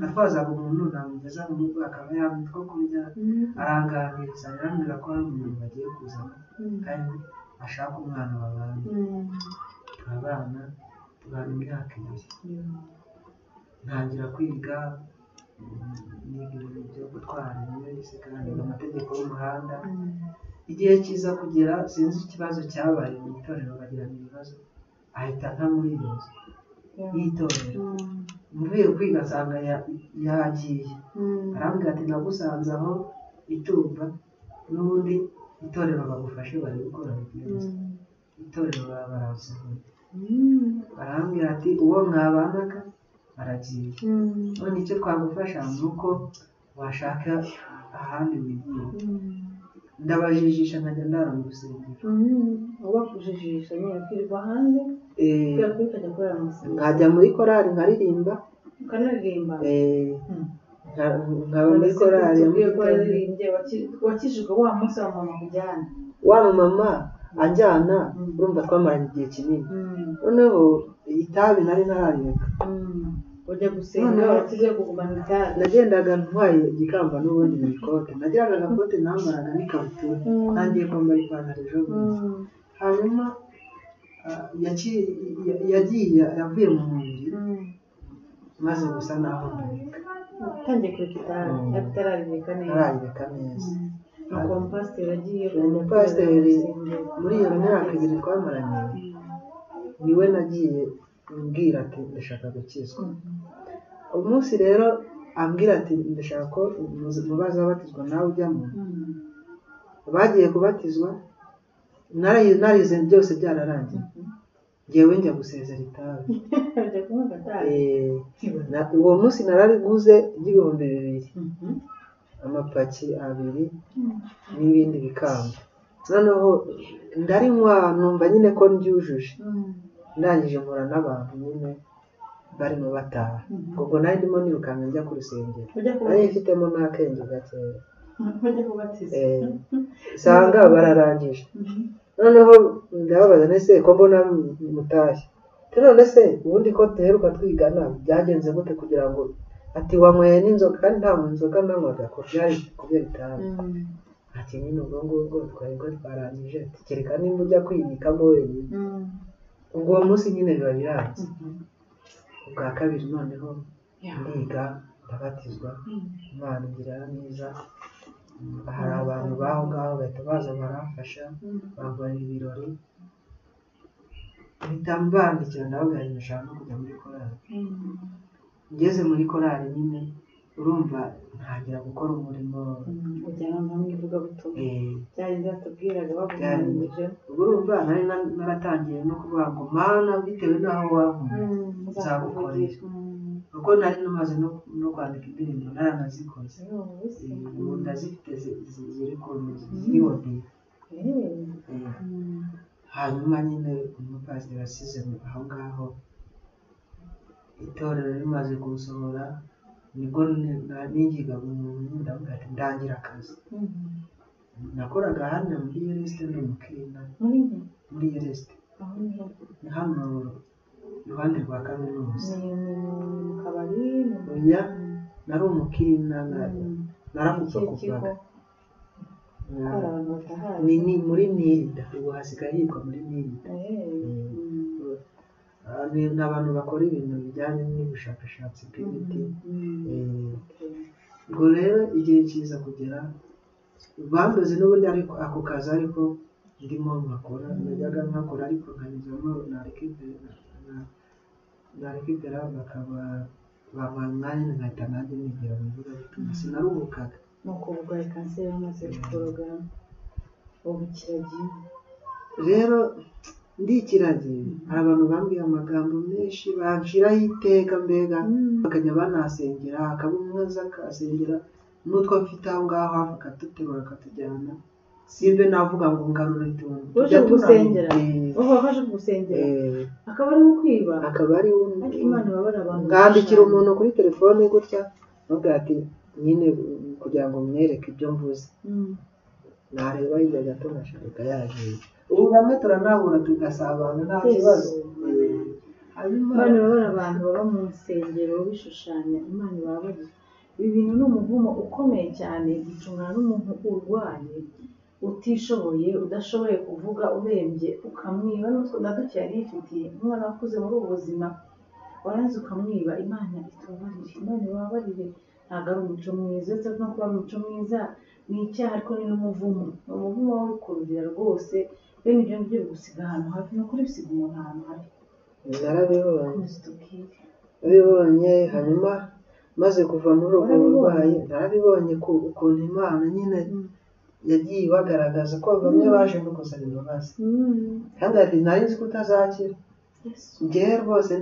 Natwazaga umuntu namugeza mu rugo akaba yampa utwo kurya, aranganiriza, arambwira ko hari umuntu bagiye kuzana kandi ashaka umwana babana. Turabana, tubana imyaka 2. Ntangira kwiga, niga ibintu byo gutwara ibinyabiziga, niga amategeko y'umuhanda. Igihe kiza kugera, sinzi ikibazo cyabaye mu itorero, bagirana ibibazo, ahita nta muri iyo nzu y'itorero. Mvuye kwiga nsanga yagiye, arambwira ati nagusanze aho itumba, n'ubundi itorero bagufashe bari gukora bigenze. Itorero baransohoye, barambwira ati uwo mwabanaga aragiye, none icyo twagufasha ni uko washaka ahandi wigira. Ndabajijisha nkajya ndara mu rusengero. Ubakujijisha nyine ukirirwa hanze, ukajya kurara mu rusengero, nkajya muri korali nkaririmba. Ukanaririmba? Nkaba muri korali. Wakijijwe wa munsi wa mama kujyana? Wa mama anjyana, urumva twamaranye igihe kinini. Noneho itabi nari ntarareka. Ujya gusenga wakize kugumana itabi? Nagendaga ntwaye igikamba n'ubundi mu ikote, nagiraga agakote nambaraga n'ikabutura, ntangiye kwambara ipantaro ejo bundi. Hanyuma yagiye yavuye mu mubiri maze gusa naho ndabika. Utangiye kureka itabi ariko utarareka neza? Ntarareka neza. Nuko umupasiteri agiye? Umupasiteri muri iyo myaka 2 twamaranye, niwe nagiye mbwira ati ndashaka gukizwa. Umunsi rero ambwira ati ndashaka ko mubazabatizwa nawe ujyamo. Bagiye kubatizwa, narize byose byararangiye, ngewe njya gusezera itabi. Uwo munsi narariguze 2000, amapaki 2 n'ibindi bikamba. Noneho ndarinywa numva nyine ko ndyujuje. Ndangije mpura n'abantu nyine barimo bataha, ubwo nari ndimo nirukanka njya ku rusengero, nari mfitemo n'akenge gakeya, nsanga bararangije. Noneho ndababaza nese ko mbona mutashye, none se ubundi ko duheruka twigana byagenze gute kugira ngo ati wanyweye n'inzoga? Kandi nta nzoga nanywaga, ko byari kubera itabi. Ati nyine ubwo ngubwo twari twarangije, ati kereka nimba ujya kwibikamo wenyine. Ubwo uwo munsi nyine biba biranze. Ubwa kabiri noneho ndiga, ndabatizwa, Imana ingirira neza. Hari abantu b'aho ngaho bahita baza baramfasha, bankorera ibirori, mpita mbandikira ndababwira nti ndashaka no kujya muri korali. Ngeze muri korali nyine urumva ntangira gukora umurimo. Ujyana mu ivugabutumwa, byari byatubwiraga baguhanyije. Ubwo urumva nari naratangiye no kuvuga ngo Mana bitewe n'aho wankuye nzagukorera, kuko nari namaze no kwandika indirimbo, naranazikoze, ubu ndazifite ziri ku ziri odiyo. Hanyuma nyine umupasiteri asize aho ngaho, itorero rimaze gusohora, nibwo ningigaga umuntu ndavuga ati ndangira akazi. Nakoraga hano muri Yeresite, ndi umukina muri Yeresite, ni hano iruhande rwa kaminuza. Oya, nari umukina, narakupakupaga. Ni muri Nirida, ubu hasigaye hitwa muri Nirida. Ni abantu bakora ibintu bijyanye n'ubushakashatsi bw'imiti. Ubwo rero igihe kiza kugera, bambuze n'ubundi ariko ako kazi ariko ndimo nkakora, najyaga nkakora ariko nkanyuzamo na rekipera, bakaba bampaye umwanya nkahita nanjye nigira mu ivugabutumwa, sinaruhukaga. Nuko urwaye kanseri bamaze kukoroga ubu kiragiye. Rero ndikiragiye, hari abantu bambwiye amagambo menshi banshiraho iteka, mbega bakajya banasengera, hakaba umwe aza akasengera n'utwo mfite aho ngaho hafi akatuterura akatujyana, simbe navuga ngo ngarura itungo. Uje kugusengera, waje kugusengera akaba ari kwiba, akaba ari Imana ibabara abantu. Ngandikira umuntu kuri telefone gutya, nubwo ati nyine kugira ngo mwereke ibyo mvuze, nareba hirya gato nkashaka yagiye. Ubu bamwe turanahura tugasabana nta kibazo. Imana ibabara abantu baba mu nsengero bishushanya, Imana ibabarira. Ibi bintu ni umuvumo ukomeye cyane, gucungana n'umuntu urwaye Utishoboye, udashoboye kuvuga, urembye, ukamwiba n'utwo na duke yari yifitiye, umwana wakuze muri ubu buzima warangiza ukamwiba. Imana itubabarire, Imana ibabarire. Ntabwo ari umuco mwiza. Uretse no kuba ari umuco mwiza, ni icyaha, ariko ni n'umuvumo, ni umuvumo wikururira rwose. Bene ibyo ngibyo bigusiga ahantu habi, ni ukuri bisiga umuntu ahantu habi. Narabibonye. Komeza utubwire. Narabibonye. Hanyuma maze kuva muri ubwo Warabibonye? burwayi, narabibonye ukuntu Imana nyine yagiye ibagaragaza ko bamwe baje no gusaba imbabazi, kandi ati nari nzi ko utazakira. Yesu. Njyewe rwose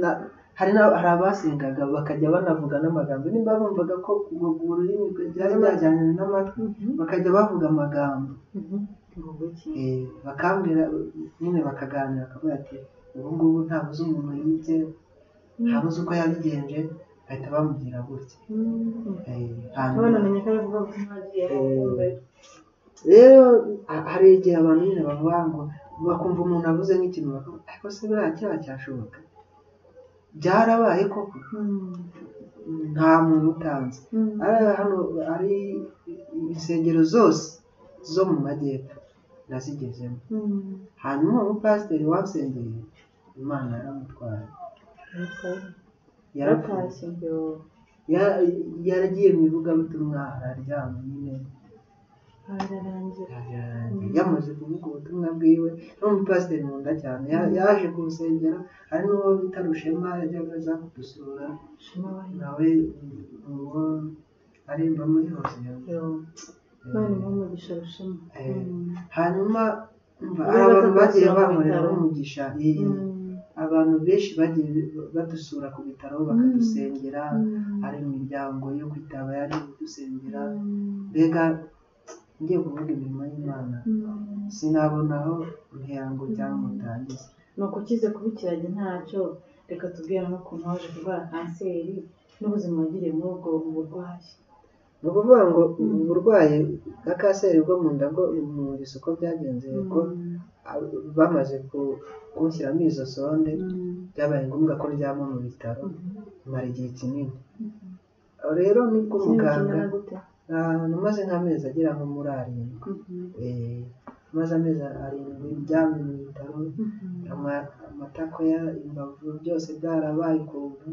hari hari abasengaga bakajya banavuga n'amagambo, nimba bumvaga ko urwo rurimi byari byajyanye n'amatwi, bakajya bavuga amagambo. Ngo iki? Bakambwira nyine, bakaganira, bakavuga ati ubu ngubu ntabwo uzi umuntu yibye, ntabwo uzi uko yabigenje, bahita bamubwira gutya. Hanyuma Banamenya ko aravuga ko ntagiye rero hari igihe abantu nyine bavuga ngo bakumva umuntu avuze nk'ikintu bakavuga, ariko se buriya kiriya cyashoboka, byarabaye koko, nta muntu utanze. Ari hano ari insengero zose zo mu majyepfo nazigezemo. Hanyuma uwo mupasiteri wansengeye, Imana yaramutwaye, yarapfuye. Yaratashye. Yaragiye mu ivugabutumwa, araryama nyine. Birarangira. Birarangiye. Yamaze kuvuga ubutumwa bwiwe. N'umupasiteri nkunda cyane, yaje kunsengera. Hari n'uwo bita Rushema yajyaga aza kudusura. Shema bahe. Nawe uwo arimba muri Hoziya. Imana imuhe umugisha Rushema. Hanyuma umva, Ubwo hari abantu baza bagiye kubasura ku bankorera bitaro. umugisha. Abantu benshi bagiye badusura ku bitaro bakadusengera, hari imiryango yo kwitaba yari kudusengera. Mbega ngiye kuvuga imirimo y'Imana, sinabona aho mpera ngo cyangwa ngo ndangize. Ni uko ukize kuba ikiragi ntacyo. Reka tubwire n'ukuntu waje kurwara kanseri n'ubuzima wagiriye muri ubwo burwayi. Ni ukuvuga ngo uburwayi bwa kanseri bwo mu nda bwo numvise uko byagenze, ko bamaze kunshyiramo izo sonde, byabaye ngombwa ko ndyama mu bitaro mara igihe kinini. Aho rero nibwo Kinini muganga kingana gute? Namaze nk'amezi agera nko muri 7. Maze amezi 7 ndyamye mu bitaro, amatako ya imbavu byose byarabaye ukuntu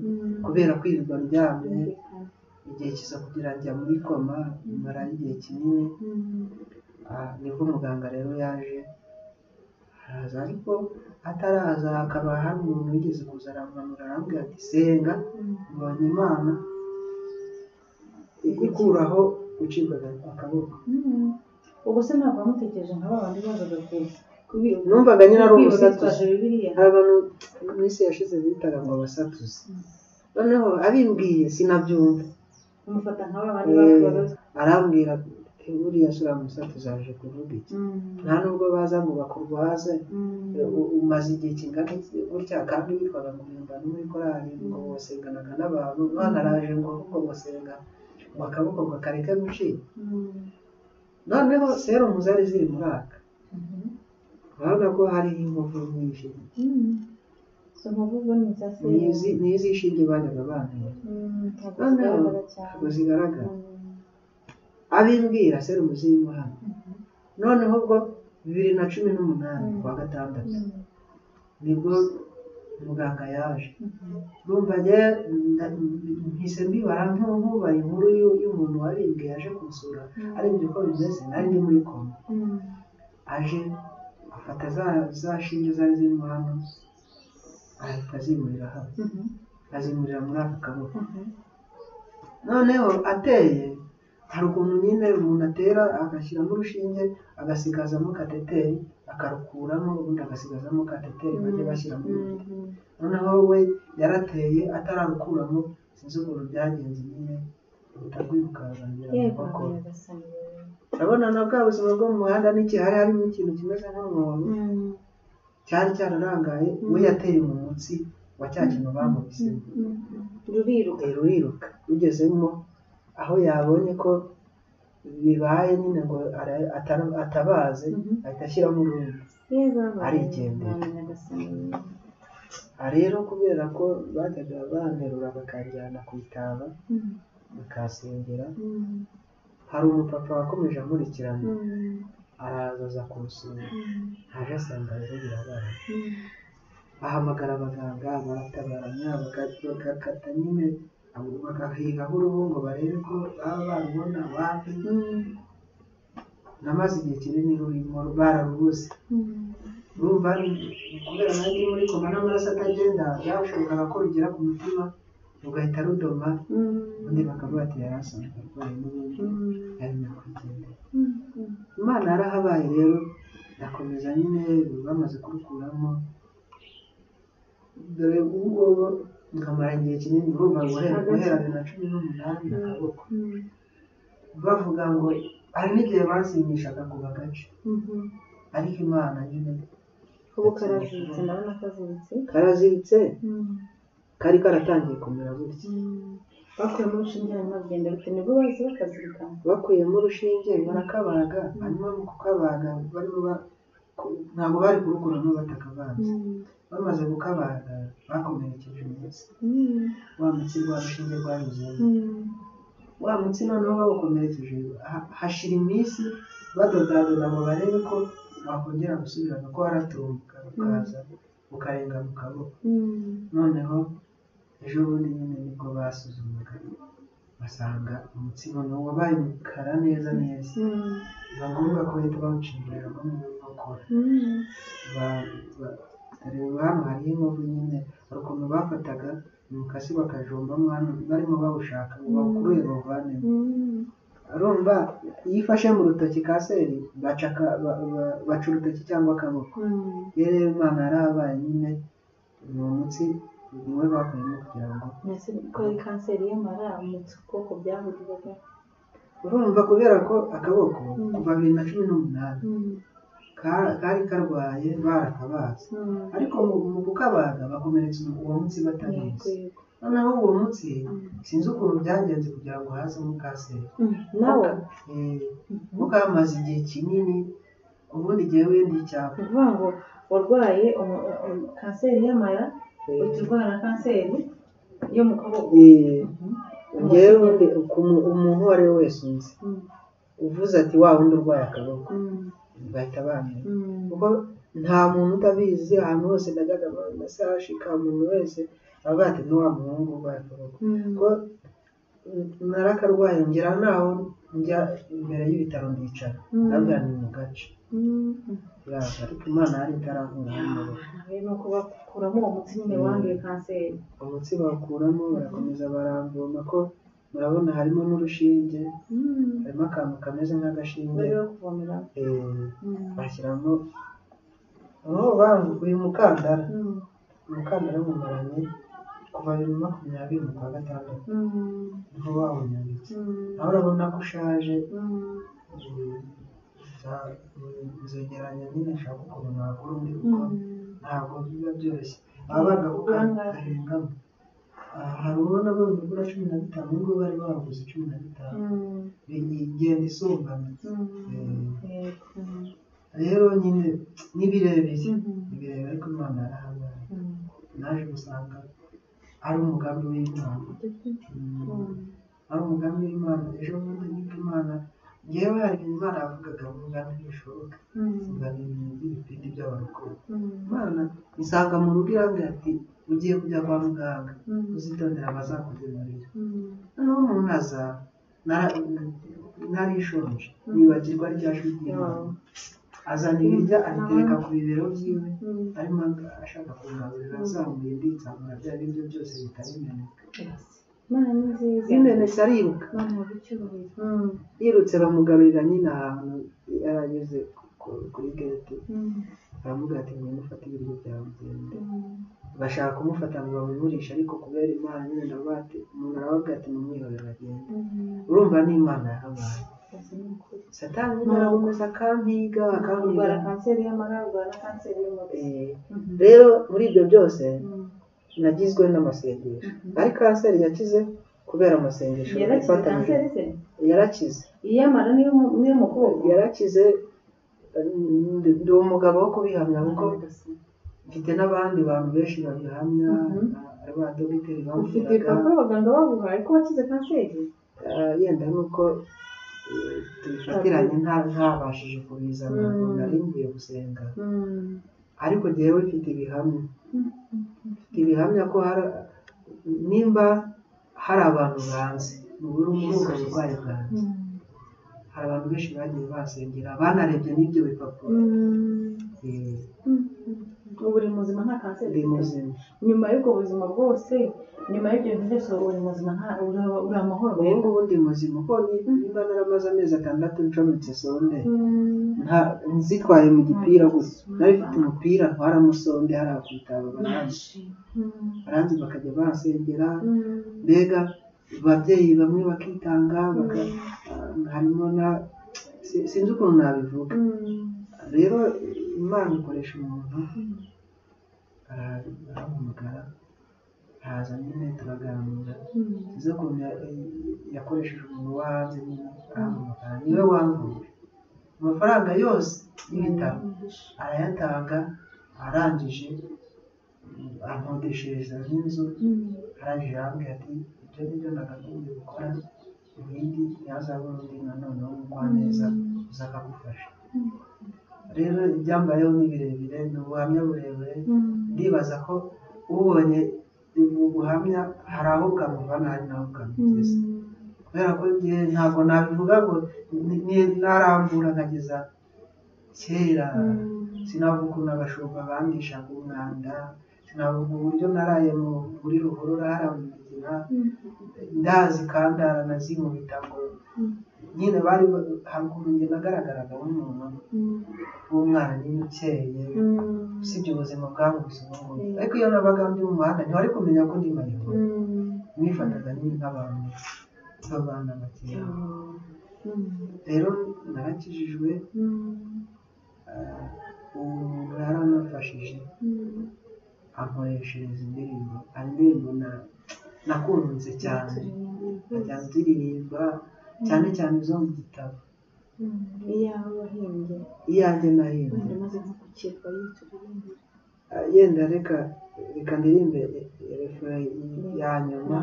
kubera kwirirwa ndyamye. Igihe kiza kugira njya muri koma, marayo igihe kinini. Nibwo muganga rero yaje araza, ariko ataraza hakaba hari umuntu wigeze kuza arampanura, arambwira ati senga, mbonye Imana ikuraho gucibwa akaboko. Ubwo se ntabwo wamutekereje nka ba bandi bazaga Numvaga nyine ari kwiba umusatuzi. bitwaje Bibiliya? Hari abantu mu minsi yashize bitaga ngo abasatuzi, noneho abimbwiye sinabyumva. Umufata nka ba bandi bakubaga. Arambwira ati buriya se uriya musatuzi aje kuvuga iki? Nta nubwo baza ngo bakurwaze, umaze igihe kingana iki gutya, kandi witwaga ngo uririmba no muri korali, ngo wasenganaga n'abantu, none araje ngo ahubwo ngo senga ngo akaboko ngo kareke gucika. Noneho serumu zari ziri muri aka, urabona ko hariho inkovu nyinshi. Izo nkovu ubwo ni iza serumu. Ni iz'ishinge bajyaga bantera. Ntabwo Noneho zigaragara cyane. Ntabwo zigaragara. Abimbwira serumu zirimo hano. Noneho ubwo 2018 kuwa gatandatu nibwo muganga yaje. Urumva njye mpise mbibara nk'ubaye inkuru y'umuntu wabimbwiye aje kunsura, arebye uko bimeze, nari ndi muri koma. Aje afata za shinge zari zirimo hano, ahita azimurira hano, azimurira muri aka kaboko. Noneho ateye, hari ukuntu nyine umuntu atera agashyiramo urushinge, agasigazamo kateteri, akarukuramo, ubundi agasigazamo kateteri bajya bashyiramo umuti. Noneho we yarateye atararukuramo, sinzi ukuntu byagenze nyine, ruhita rwirukanka mu Yego nkokora. Nyagasani. Urabona na bwa buzima bwo mu muhanda n'iki, hari harimo ikintu kimeze nk'umwobo cyari cyararangaye, we yateye mu mutsi wa cya kintu bamubisemo. Ruriruka. Ruriruka rugezemo, aho yabonye ko bibaye nyine ngo atabaze, ahita ashyiramo urundi. Yego. Arigendera. Mwana Nyagasani. Aha rero kubera ko bajyaga banterura bakanjyana ku itaba bakasengera, hari umupapa wakomeje ankurikirana. Araza aza kunsura, aje asanga rero birabaye, ahamagara abaganga baratabaranya, bagakata nyine, bagahigaho uruhu ngo barebe ko baba barubona wapi. Namaze igihe kinini rurimo bararubuze. Urumva kubera nari muri koma n'amaraso atagenda, byashobokaga ko rugera ku mutima rugahita rudoma, ubundi bakavuga ati yari asanzwe arwaye n'ubundi yari nyakwigendera. Imana yarahabaye rero, ndakomeza nyine, bamaze kurukuramo, dore ubu ngubu nkamara igihe kinini, urumva guhera 2018 akaboko. Bavuga ngo hari n'igihe bansinyishaga ngo bagace, ariko Imana nyine. Ubu karaziritse, ndabona kaziritse. Karaziritse, kari karatangiye kumera gutya. Bakuyemo urushinge hanyuma bigenda bite? Nibwo bahise bakazirika? Bakuyemo urushinge barakabaga, hanyuma mu kukabaga ntabwo bari kurukuramo batakabaze. Bamaze kukabaga bakomerekeje umutsi, wa mutsi rwa rushinge rwanyuzemo. Wa mutsi noneho bawukomerekeje, hashira iminsi badodadoda ngo barebe ko wakongera gusubirana, ko waratumbuka ukaza ukarenga mu kaboko. Noneho ejo bundi nyine nibwo basuzumaga basanga umutsi noneho wabaye umukara neza neza, biba ngombwa ko bahita bawucimburira mu nkokora. Reba hano hariho inkovu nyine, hari ukuntu bafataga umukasi bakajombamo hano barimo bawushaka ngo bawukurure bawuvanemo. Urumva iyo ifashe mu rutoki kanseri baca urutoki cyangwa akaboko. Rero Imana yarahabaye nyine, ni umutsi niwe bakuyemo kugira ngo. Ko ari kanseri y'amara, umutsi ukuboko byahuriraga. Urumva kubera ko akaboko kuva 2018 kari karwaye barakabaze, ariko mu kukabaga bakomeretsa uwo mutsi batabizi. Noneho uwo mutsi sinzi ukuntu byagenze kugira ngo hazemo kanseri. Nawo kuko kamaze igihe kinini, ubundi igihe wenda icyapa. Ni ukuvuga ngo warwaye kanseri y'amara, uturwara kanseri yo mu kaboko. Njyewe ubundi umuntu uwo ari we wese unzi uvuze ati wa wundi urwaye akaboko, bahita bamenya, kuko nta muntu utabizi. Ahantu hose najyaga nasashika, umuntu wese avuga ati ni wa muhungu urwaye akaboko. Ko narakarwaye ngera naho njya imbere y'ibitaro ndicara, ndavuga ni mu gace. Ariko Imana yari itaravura amaboko. Nuko bakuramo uwo mutsi nyine wanduye kanseri. Umutsi bawukuramo, barakomeza baramvoma, ko murabona harimo n'urushinge, harimo akantu kameze nk'agashinge bashyiramo. Uyu mukandara, umukandara mumaranye kuva 2020 mu kwa 6 niho bawunyambitse. Nawe urabona ko ushaje, nzegeranya nyine nshaka ukuntu nagura undi, kuko ntabwo biba byoroshye. Baba banga gahengamo. Hari ubona bagura 15, ubwo bari baguze 15, igenda isumbana. Rero nyine ni birebire, ni birebire, ariko Imana yarahabaye. Naje gusanga ari umugambi w'Imana, ari umugambi w'Imana. Ejo bundi nibwo Imana, ngewe hari ibintu Imana yavugaga ngo ntibishoboka, ngo ni ibintu by'ibipindi by'abarokore. Imana isanga mu rugo irambwira ati ugiye kujya kwa muganga uzitondera abazakugemurira. Noneho umuntu aza, narishonje nibagirwa rya jwi ry'Imana, azana ibiryo abitereka ku bibero byiwe, arimo ashaka kungaburira, azamuye nditsamura bya biryo byose bihita bimeneka. Bimenetse ariruka, yirutse bamugarurira nyine ahantu yari ageze kuri gate, baramubwira ati ngwino ufate ibiryo byawe ugende. Bashaka kumufata ngo bamugurishe, ariko kubera Imana nyine ndavuga ati umuntu arababwira ati mumwihorere agende. Urumva ni Imana yahabaye. Satani nyine arakomeza akampiga, akampiga. Urwara kanseri y'amara, urwara kanseri y'umutsi. Rero muri ibyo byose nagizwe n'amasengesho, ariko kanseri yakize kubera amasengesho. Yarakize kanseri se? Yarakize. Iy'amara niyo mu kuboko? Yarakize. Ndi umugabo wo kubihamya, kuko mfite n'abandi bantu benshi babihamya, ari ba dogiteri bambwiraga. Ufite ibipapuro abaganga baguhaye ko wakize kanseri? Yenda nuko tubifatiranye ntabashije kubizana, nari mvuye gusenga. Ariko jyewe mfite ibihamya, mfite ibihamya ko nimba hari abantu banze muri ubwo burwayi bwanjye, hari abantu benshi bagiye basengera banarebye n'ibyo bipapuro. Ubu uri muzima nta kanseri? Ndi muzima. Nyuma y'ubwo buzima bwose, nyuma y'ibyo bintu byose, uri muzima, nta uri amahoro? Ubu ngubu ndi muzima, kuko nimba naramaze amezi 6 ncometse sonde, nzitwaye mu gipira gusa, nari mfite umupira ntwaramo sonde hariya ku bitaro, baranzi bakajya bansengera, mbega ababyeyi bamwe bakitanga, harimo na sinzi ukuntu nabivuga. Rero Imana ikoresha umuntu, arampamagara araza nyine turaganira, sinzi ukuntu yakoresheje umuntu wo hanze nyine arampamagara, niwe wamvuye amafaranga yose y'ibitaro arayatanga, arangije ankodeshereza n'inzu, arangije arambwira ati ibyo nibyo nakagombye gukora, ibindi ntihazabura undi nanone w'umugwaneza uza akagufasha. Rero ibyambayeho ni birebire, ni ubuhamya burebure, ndibaza ko ubonye ubu buhamya hari aho bwamuvana hari n'aho bwamugeza, kubera ko njye ntabwo nabivuga ngo narambura nkageza kera, sinavuga ukuntu abashumba bandishaga umwanda, sinavuga uburyo naraye muri ruhurura hariya mu migina, ndazi kandara nazinkubita ngo nyine bari hari ukuntu njye nagaragaraga nk'umuntu w'umwana nyine ukeye, usibye ubuzima bwankubise ubu ngubu, ariko iyo nabaga ndi mu muhanda ntiwari kumenya ko ndi mayibobo, nifataga nyine nk'abantu b'abana bakeya. Rero narakijijwe, uwo muntu yaranafashije ankoreshereza indirimbo, hari indirimbo nakunze cyane nkajya nziririmba cyane cyane izo mu gitabo. Iyawe wahimbye? Iyanjye nahimbye. Wenda umaze nko gukirwa yituririmbire. Yenda reka ndirimbe refera ya nyuma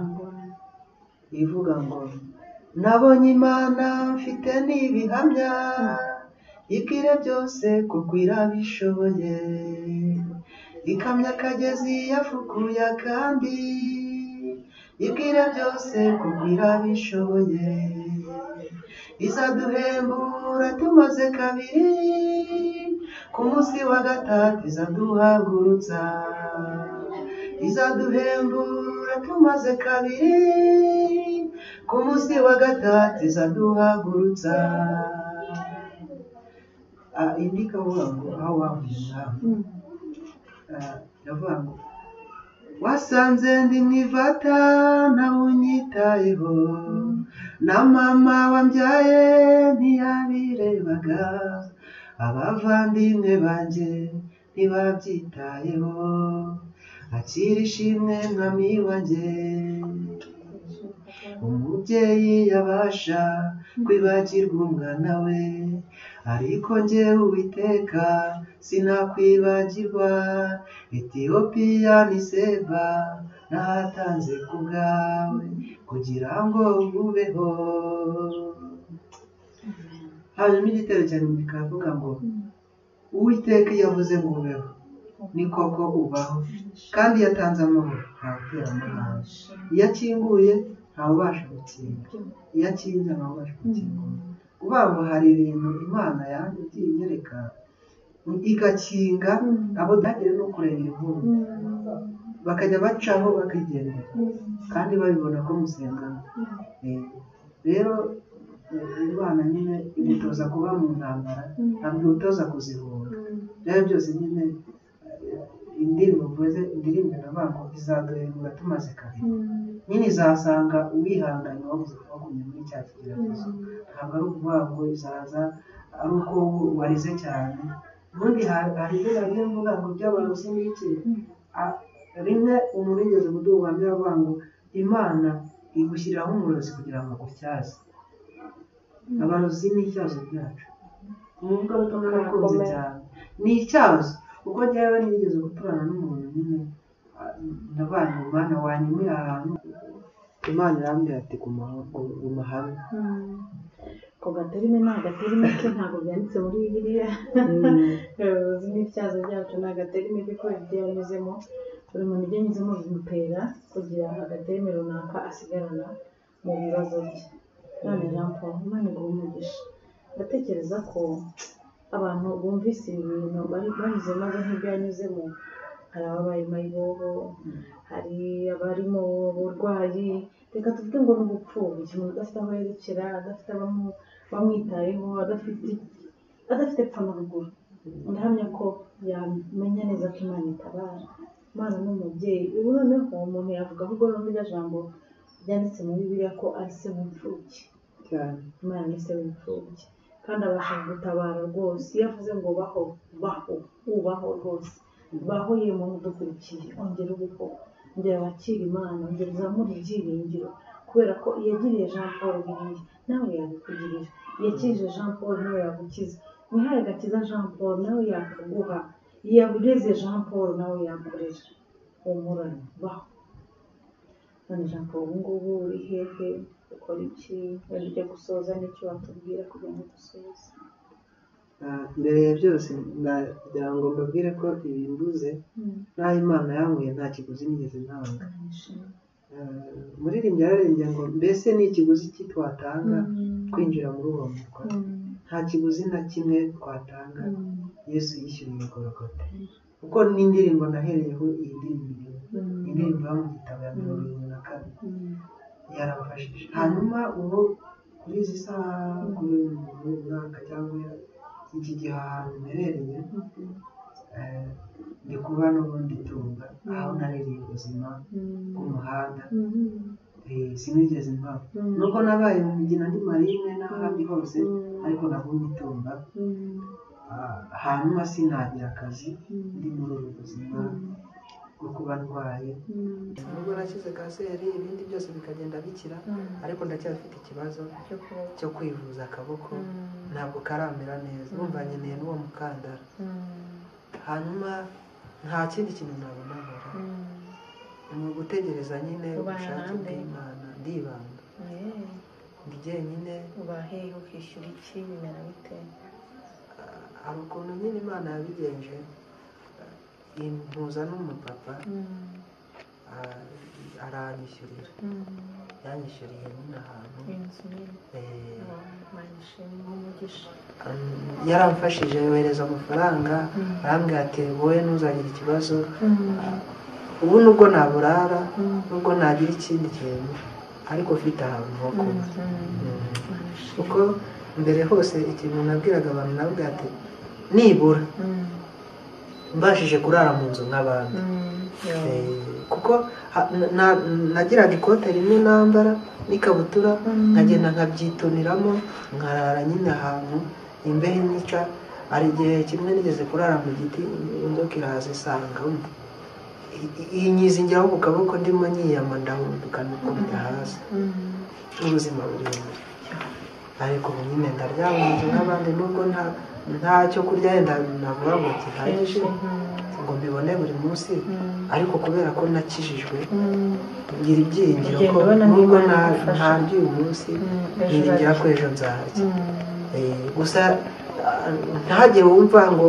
ivuga ngo nabonye Imana mfite n'ibihamya, ibwire byose kuko irabishoboye, ikamyo akagezi yafukuye akandi, ibwire byose kuko irabishoboye, izaduhembura tumaze kabiri, ku munsi wa gatatu izaduhagurutsa, izaduhembura tumaze kabiri, ku munsi wa gatatu izaduhagurutsa. Indi ikavuga ngo aho wavuye mwami, iravuga ngo wasanze ndi mu ivata ntawe unyitayeho, na mama wambyaye ntiyabirebaga, abavandimwe banjye ntibabyitayeho, akira ishimwe mwami wanjye. Umubyeyi yabasha kwibagirwa umwana we, ariko njyewe Uwiteka sinakwibagirwa, Etiyopiya ni Seba nahatanze ku bwawe kugira ngo ubeho. Hanyuma igitero cyane kikavuga ngo Uwiteka iyo avuze ngo ubeho ni koko ubaho, kandi iyo atanze amahoro ntawutera amahane, iyo akinguye ntawubasha gukinga, iyo akinze ntawubasha gukingura. Kuvuga ngo hari ibintu Imana yagiye inyereka igakinga abo ntagire no kureba inkuru, bakajya bacaho bakigendera kandi babibona ko musengana. Rero Imana nyine igutoza kuba mu ntambara, ntabwo igutoza kuzihunga. Rero byose nyine indirimbo mvuze, indirimbo iravuga ngo izaduhembura tumaze kabiri, nyine izasanga uwihanganye wabuze wagumye muri cya kigeragezo. Ntabwo ari ukuvuga ngo izaza ari uko warize cyane. Ubundi hari ibyo nagiye mvuga ngo by'abarozi n'iki, rimwe umuntu yigeze kuduha ubuhamya avuga ngo Imana igushyiriraho umurozi kugira ngo agutyaze. Abarozi ni icyazo byacu, umuvugabutumwa nakunze cyane ni icyazo, kuko njyewe nigeze guturana n'umuntu nyine ndavuga ngo Mana wanyimira ahantu, Imana irambwira ati guma hamwe. Ako gaterime ni agaterime ke, ntabwo byanditse muri Bibiliya. Uzi n'ibyazo byacu ni agaterime ke kubera ibyo yanyuzemo. Buri muntu ibyo anyuzemo bimutera kugira agaterime runaka asigarana mu bibazo bye. None Jean Paul, Imana iguhe umugisha. Ndatekereza ko abantu bumvise ibi bintu banyuze maze nk'ibyo yanyuzemo, hari ababaye mayibobo, hari abari mu burwayi, reka tuvuge ngo n'ubupfubyi, umuntu udafite aho yerekera, adafite abamwitayeho, adafite epfo na ruguru. Ndahamya ko yamenya neza ko Imana itabara. Imana ni umubyeyi. Ubu noneho umuntu yavuga ahubwo n'iryo jambo ryanditse muri Bibiliya ko ari se w'imfubyi. Cyane. Imana ni se w'imfubyi kandi abasha gutabara rwose. Iyo avuze ngo baho, baho, ubaho rwose. Baho ye muntu udukurikiye, ongera ubeho, ongera wakire Imana, ongera uzamure ibyiringiro, kubera ko iyagiriye Jean Paul biriya nawe yabikugirira, iyakirije Jean Paul nawe yagukiza, wihaye agakiza Jean Paul nawe yakaguha, iyagureze Jean Paul nawe yakurera. Humura, baho. None Jean Paul, ubu ngubu uri hehe, ukora iki? Wenda ujya gusoza n'icyo watubwira kugira ngo dusoze. Mbere ya byose ndagira ngo mbabwire ko ibi mbuze n'aho Imana yankuye nta kiguzi nigeze ntanga. Umuririmbyi yararirimbye ngo mbese ni ikiguzi ki twatanga kwinjira muri uwo murwa? Nta kiguzi na kimwe twatanga. Yesu yishyuriye Golgotha. Kuko n'indirimbo nahereyeho iyi ndirimbo, indirimbo yo mu gitabo ya 74 yarabafashije. Hanyuma ubu kuri izi saha, kuri uyu mwaka cyangwa iki gihe ahantu mperereye, ndi kuba n'ubundi Tumba, aho naririye ubuzima bw'umuhanda. Sinigeze mpava, nubwo nabaye mu migina ndi marine n'ahandi hose, ariko nagumye Tumba. Hanyuma sinagira akazi, ndi muri ubu buzima bwo kuba ndwaye. Nubwo nakize kanseri, ibindi byose bikagenda bikira, ariko ndacyafite ikibazo cyo kwivuza akaboko, ntabwo karamera neza, urumva nkeneye n'uwo mukandara. Hanyuma nta kindi kintu nabona nkora, ni ugutegereza nyine ubushake bw'Imana. Ndibanda, ndi jyenyine. Uba hehe, ukishyura iki, bimera bite? Hari ukuntu nyine Imana yabigenje, impuza n'umupapa aranyishyurira, yanyishyuriye nyine ahantu. Yaramfashije, yohereza amafaranga, arambwira ati wowe ntuzagira ikibazo, ubu nubwo naburara, nubwo nagira ikindi kintu, ariko ufite ahantu ho kuba. Kuko mbere hose ikintu nabwiraga abantu, nabwira ati nibura mbashije kurara mu nzu nk'abandi, kuko nagiraga ikote rimwe nambara n'ikabutura, nkagenda nkabyituniramo, nkarara nyine ahantu imbeho inyica. Hari igihe kimwe nigeze kurara mu giti, inzoka iraza isanga inyizingiraho ku kaboko, ndimo nyiyama ndahunduka nikubita hasi. Ubuzima burebure, ariko ubu nyine ndaryama mu nzu nk'abandi, nubwo nta cyo kurya yenda navuga ngo gihagije ngo mbibone buri munsi, ariko kubera ko nakijijwe ngira ibyiringiro ko nubwo ntarya uyu munsi, niringira ko ejo nzarya. Gusa ntihagire wumva ngo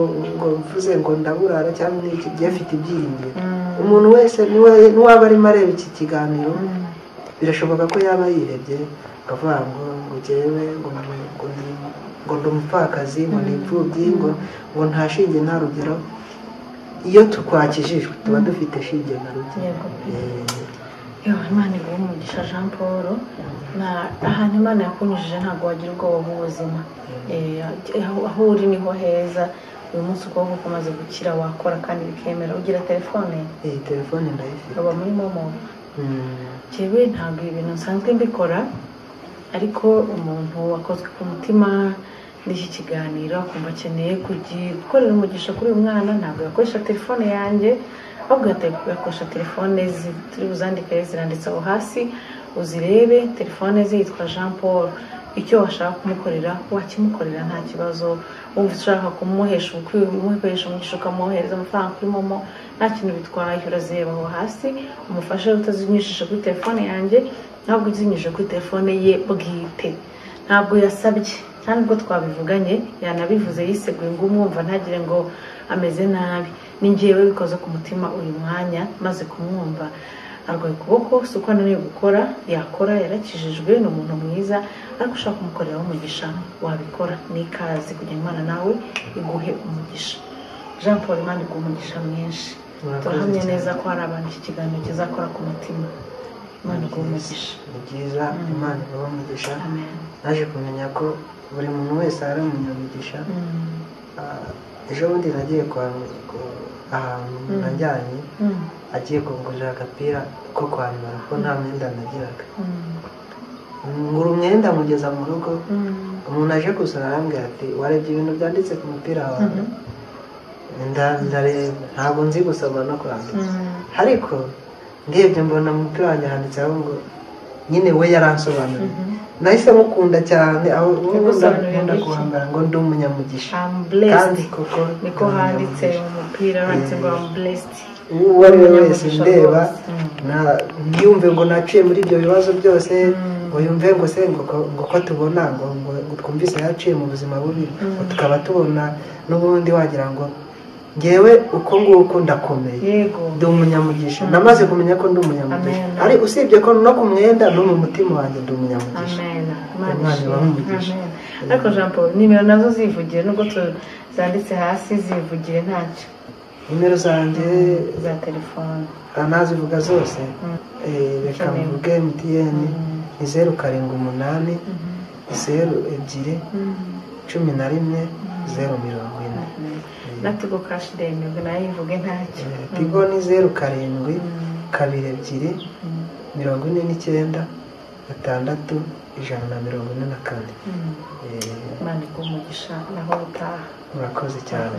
mvuze ngo ndaburara cyangwa n'iki, byafite ibyiringiro. Umuntu wese n'uwaba arimo areba iki kiganiro, birashoboka ko yaba yirebye akavuga ngo njyewe ngo ndi umupfakazi, ngo ni imfubyi, ngo nta shinge nta rugero. Iyo twakijijwe tuba dufite shinge na rugero. Imana iguhe umugisha Jean Paul. Ahantu Imana yakunyujije ntabwo wagira ubwoba bw'ubuzima. Aho uri niho heza. Uyu munsi ukuboko kumaze gukira wakora kandi bikemera. Ugira telefone? Telefone ndayifite. Uba muri momo? Jewe ntabwo ibintu nsanzwe mbikora, ariko umuntu wakozwe ku mutima n'iki kiganiro akumva akeneye gukorera umugisha kuri uyu mwana, ntabwo yakoresha telefone yanjye, ahubwo yakoresha telefone ze. Turi buzandike, ziranditse aho hasi, uzirebe. Telefone ze yitwa Jean Paul. Icyo washaka kumukorera wakimukorera nta kibazo. Wumva ushaka kumuhesha umugisha ukamwohereza amafaranga kuri momo, nta kintu bitwaye. Urazireba aho hasi, umufashe utazinyujije kuri telefone yanjye, ntabwo uzinyujije kuri telefone ye bwite. Ntabwo yasabye, nta nubwo twabivuganye, yanabivuze yiseguye ngo umwumva ntagire ngo ameze nabi. Ni njyewe bikoze ku mutima uyu mwanya maze kumwumva. Arwaye ukuboko, si uko ananiwe gukora, yakora, yarakijijwe, ni umuntu mwiza, ariko ushaka kumukoreraho umugisha wabikora. Ni ikaze kugira Imana nawe iguhe umugisha. Jean Paul, Imana iguhe umugisha mwinshi. Turahamya neza ko hari abantu iki kiganiro kizakora ku mutima. Imana iguhe umugisha. Ni byiza, Imana iguhe umugisha. Naje kumenya ko buri muntu wese ari umunyamugisha. Ejo bundi nagiye ahantu najyanye, agiye kungurira agapira ko kwambara kuko nta mwenda nagiraga. Ngura umwenda mugeza mu rugo, umuntu aje gusura arambwira ati warebye ibintu byanditse ku mupira wawe? Ndareba, ntabwo nzi gusoma no kwandika, ariko ndebye mbona mu mupira wanjye handitseho ngo nyine we yaransobanuriye. Nahise mukunda cyane, aho nkunda kuhambara ngo ndi umunyamugisha. Kandi koko niko handitse mu mupira, handitse ngo I'm blessed. Uwo ari we wese ndeba ntiyumve ngo naciye muri ibyo bibazo byose, ngo yumve ngo se ngo ko tubona ngo twumvise yaciye mu buzima bubi, ngo tukaba tubona n'ubundi wagira ngo ngewe uko nguko ndakomeye, ndi umunyamugisha. Namaze kumenya ko ndi umunyamugisha, ari usibye ko no ku mwenda no mu mutima wanjye ndi umunyamugisha. Imana ibahe umugisha. Ariko Jean Paul, nimero nazo zivugire, nubwo zanditse hasi zivugire ntacyo. Nimero zanjye za telefone nazivuga zose. Reka mvuge MTN ni 0 7 8 0 2 11 0 40. Na Tigo Cash ndemerwe nayo ivuge ntacyo. Tigo ni 0 7 2 2 49 6 144. Imana iguhe umugisha naho utaha. Murakoze cyane.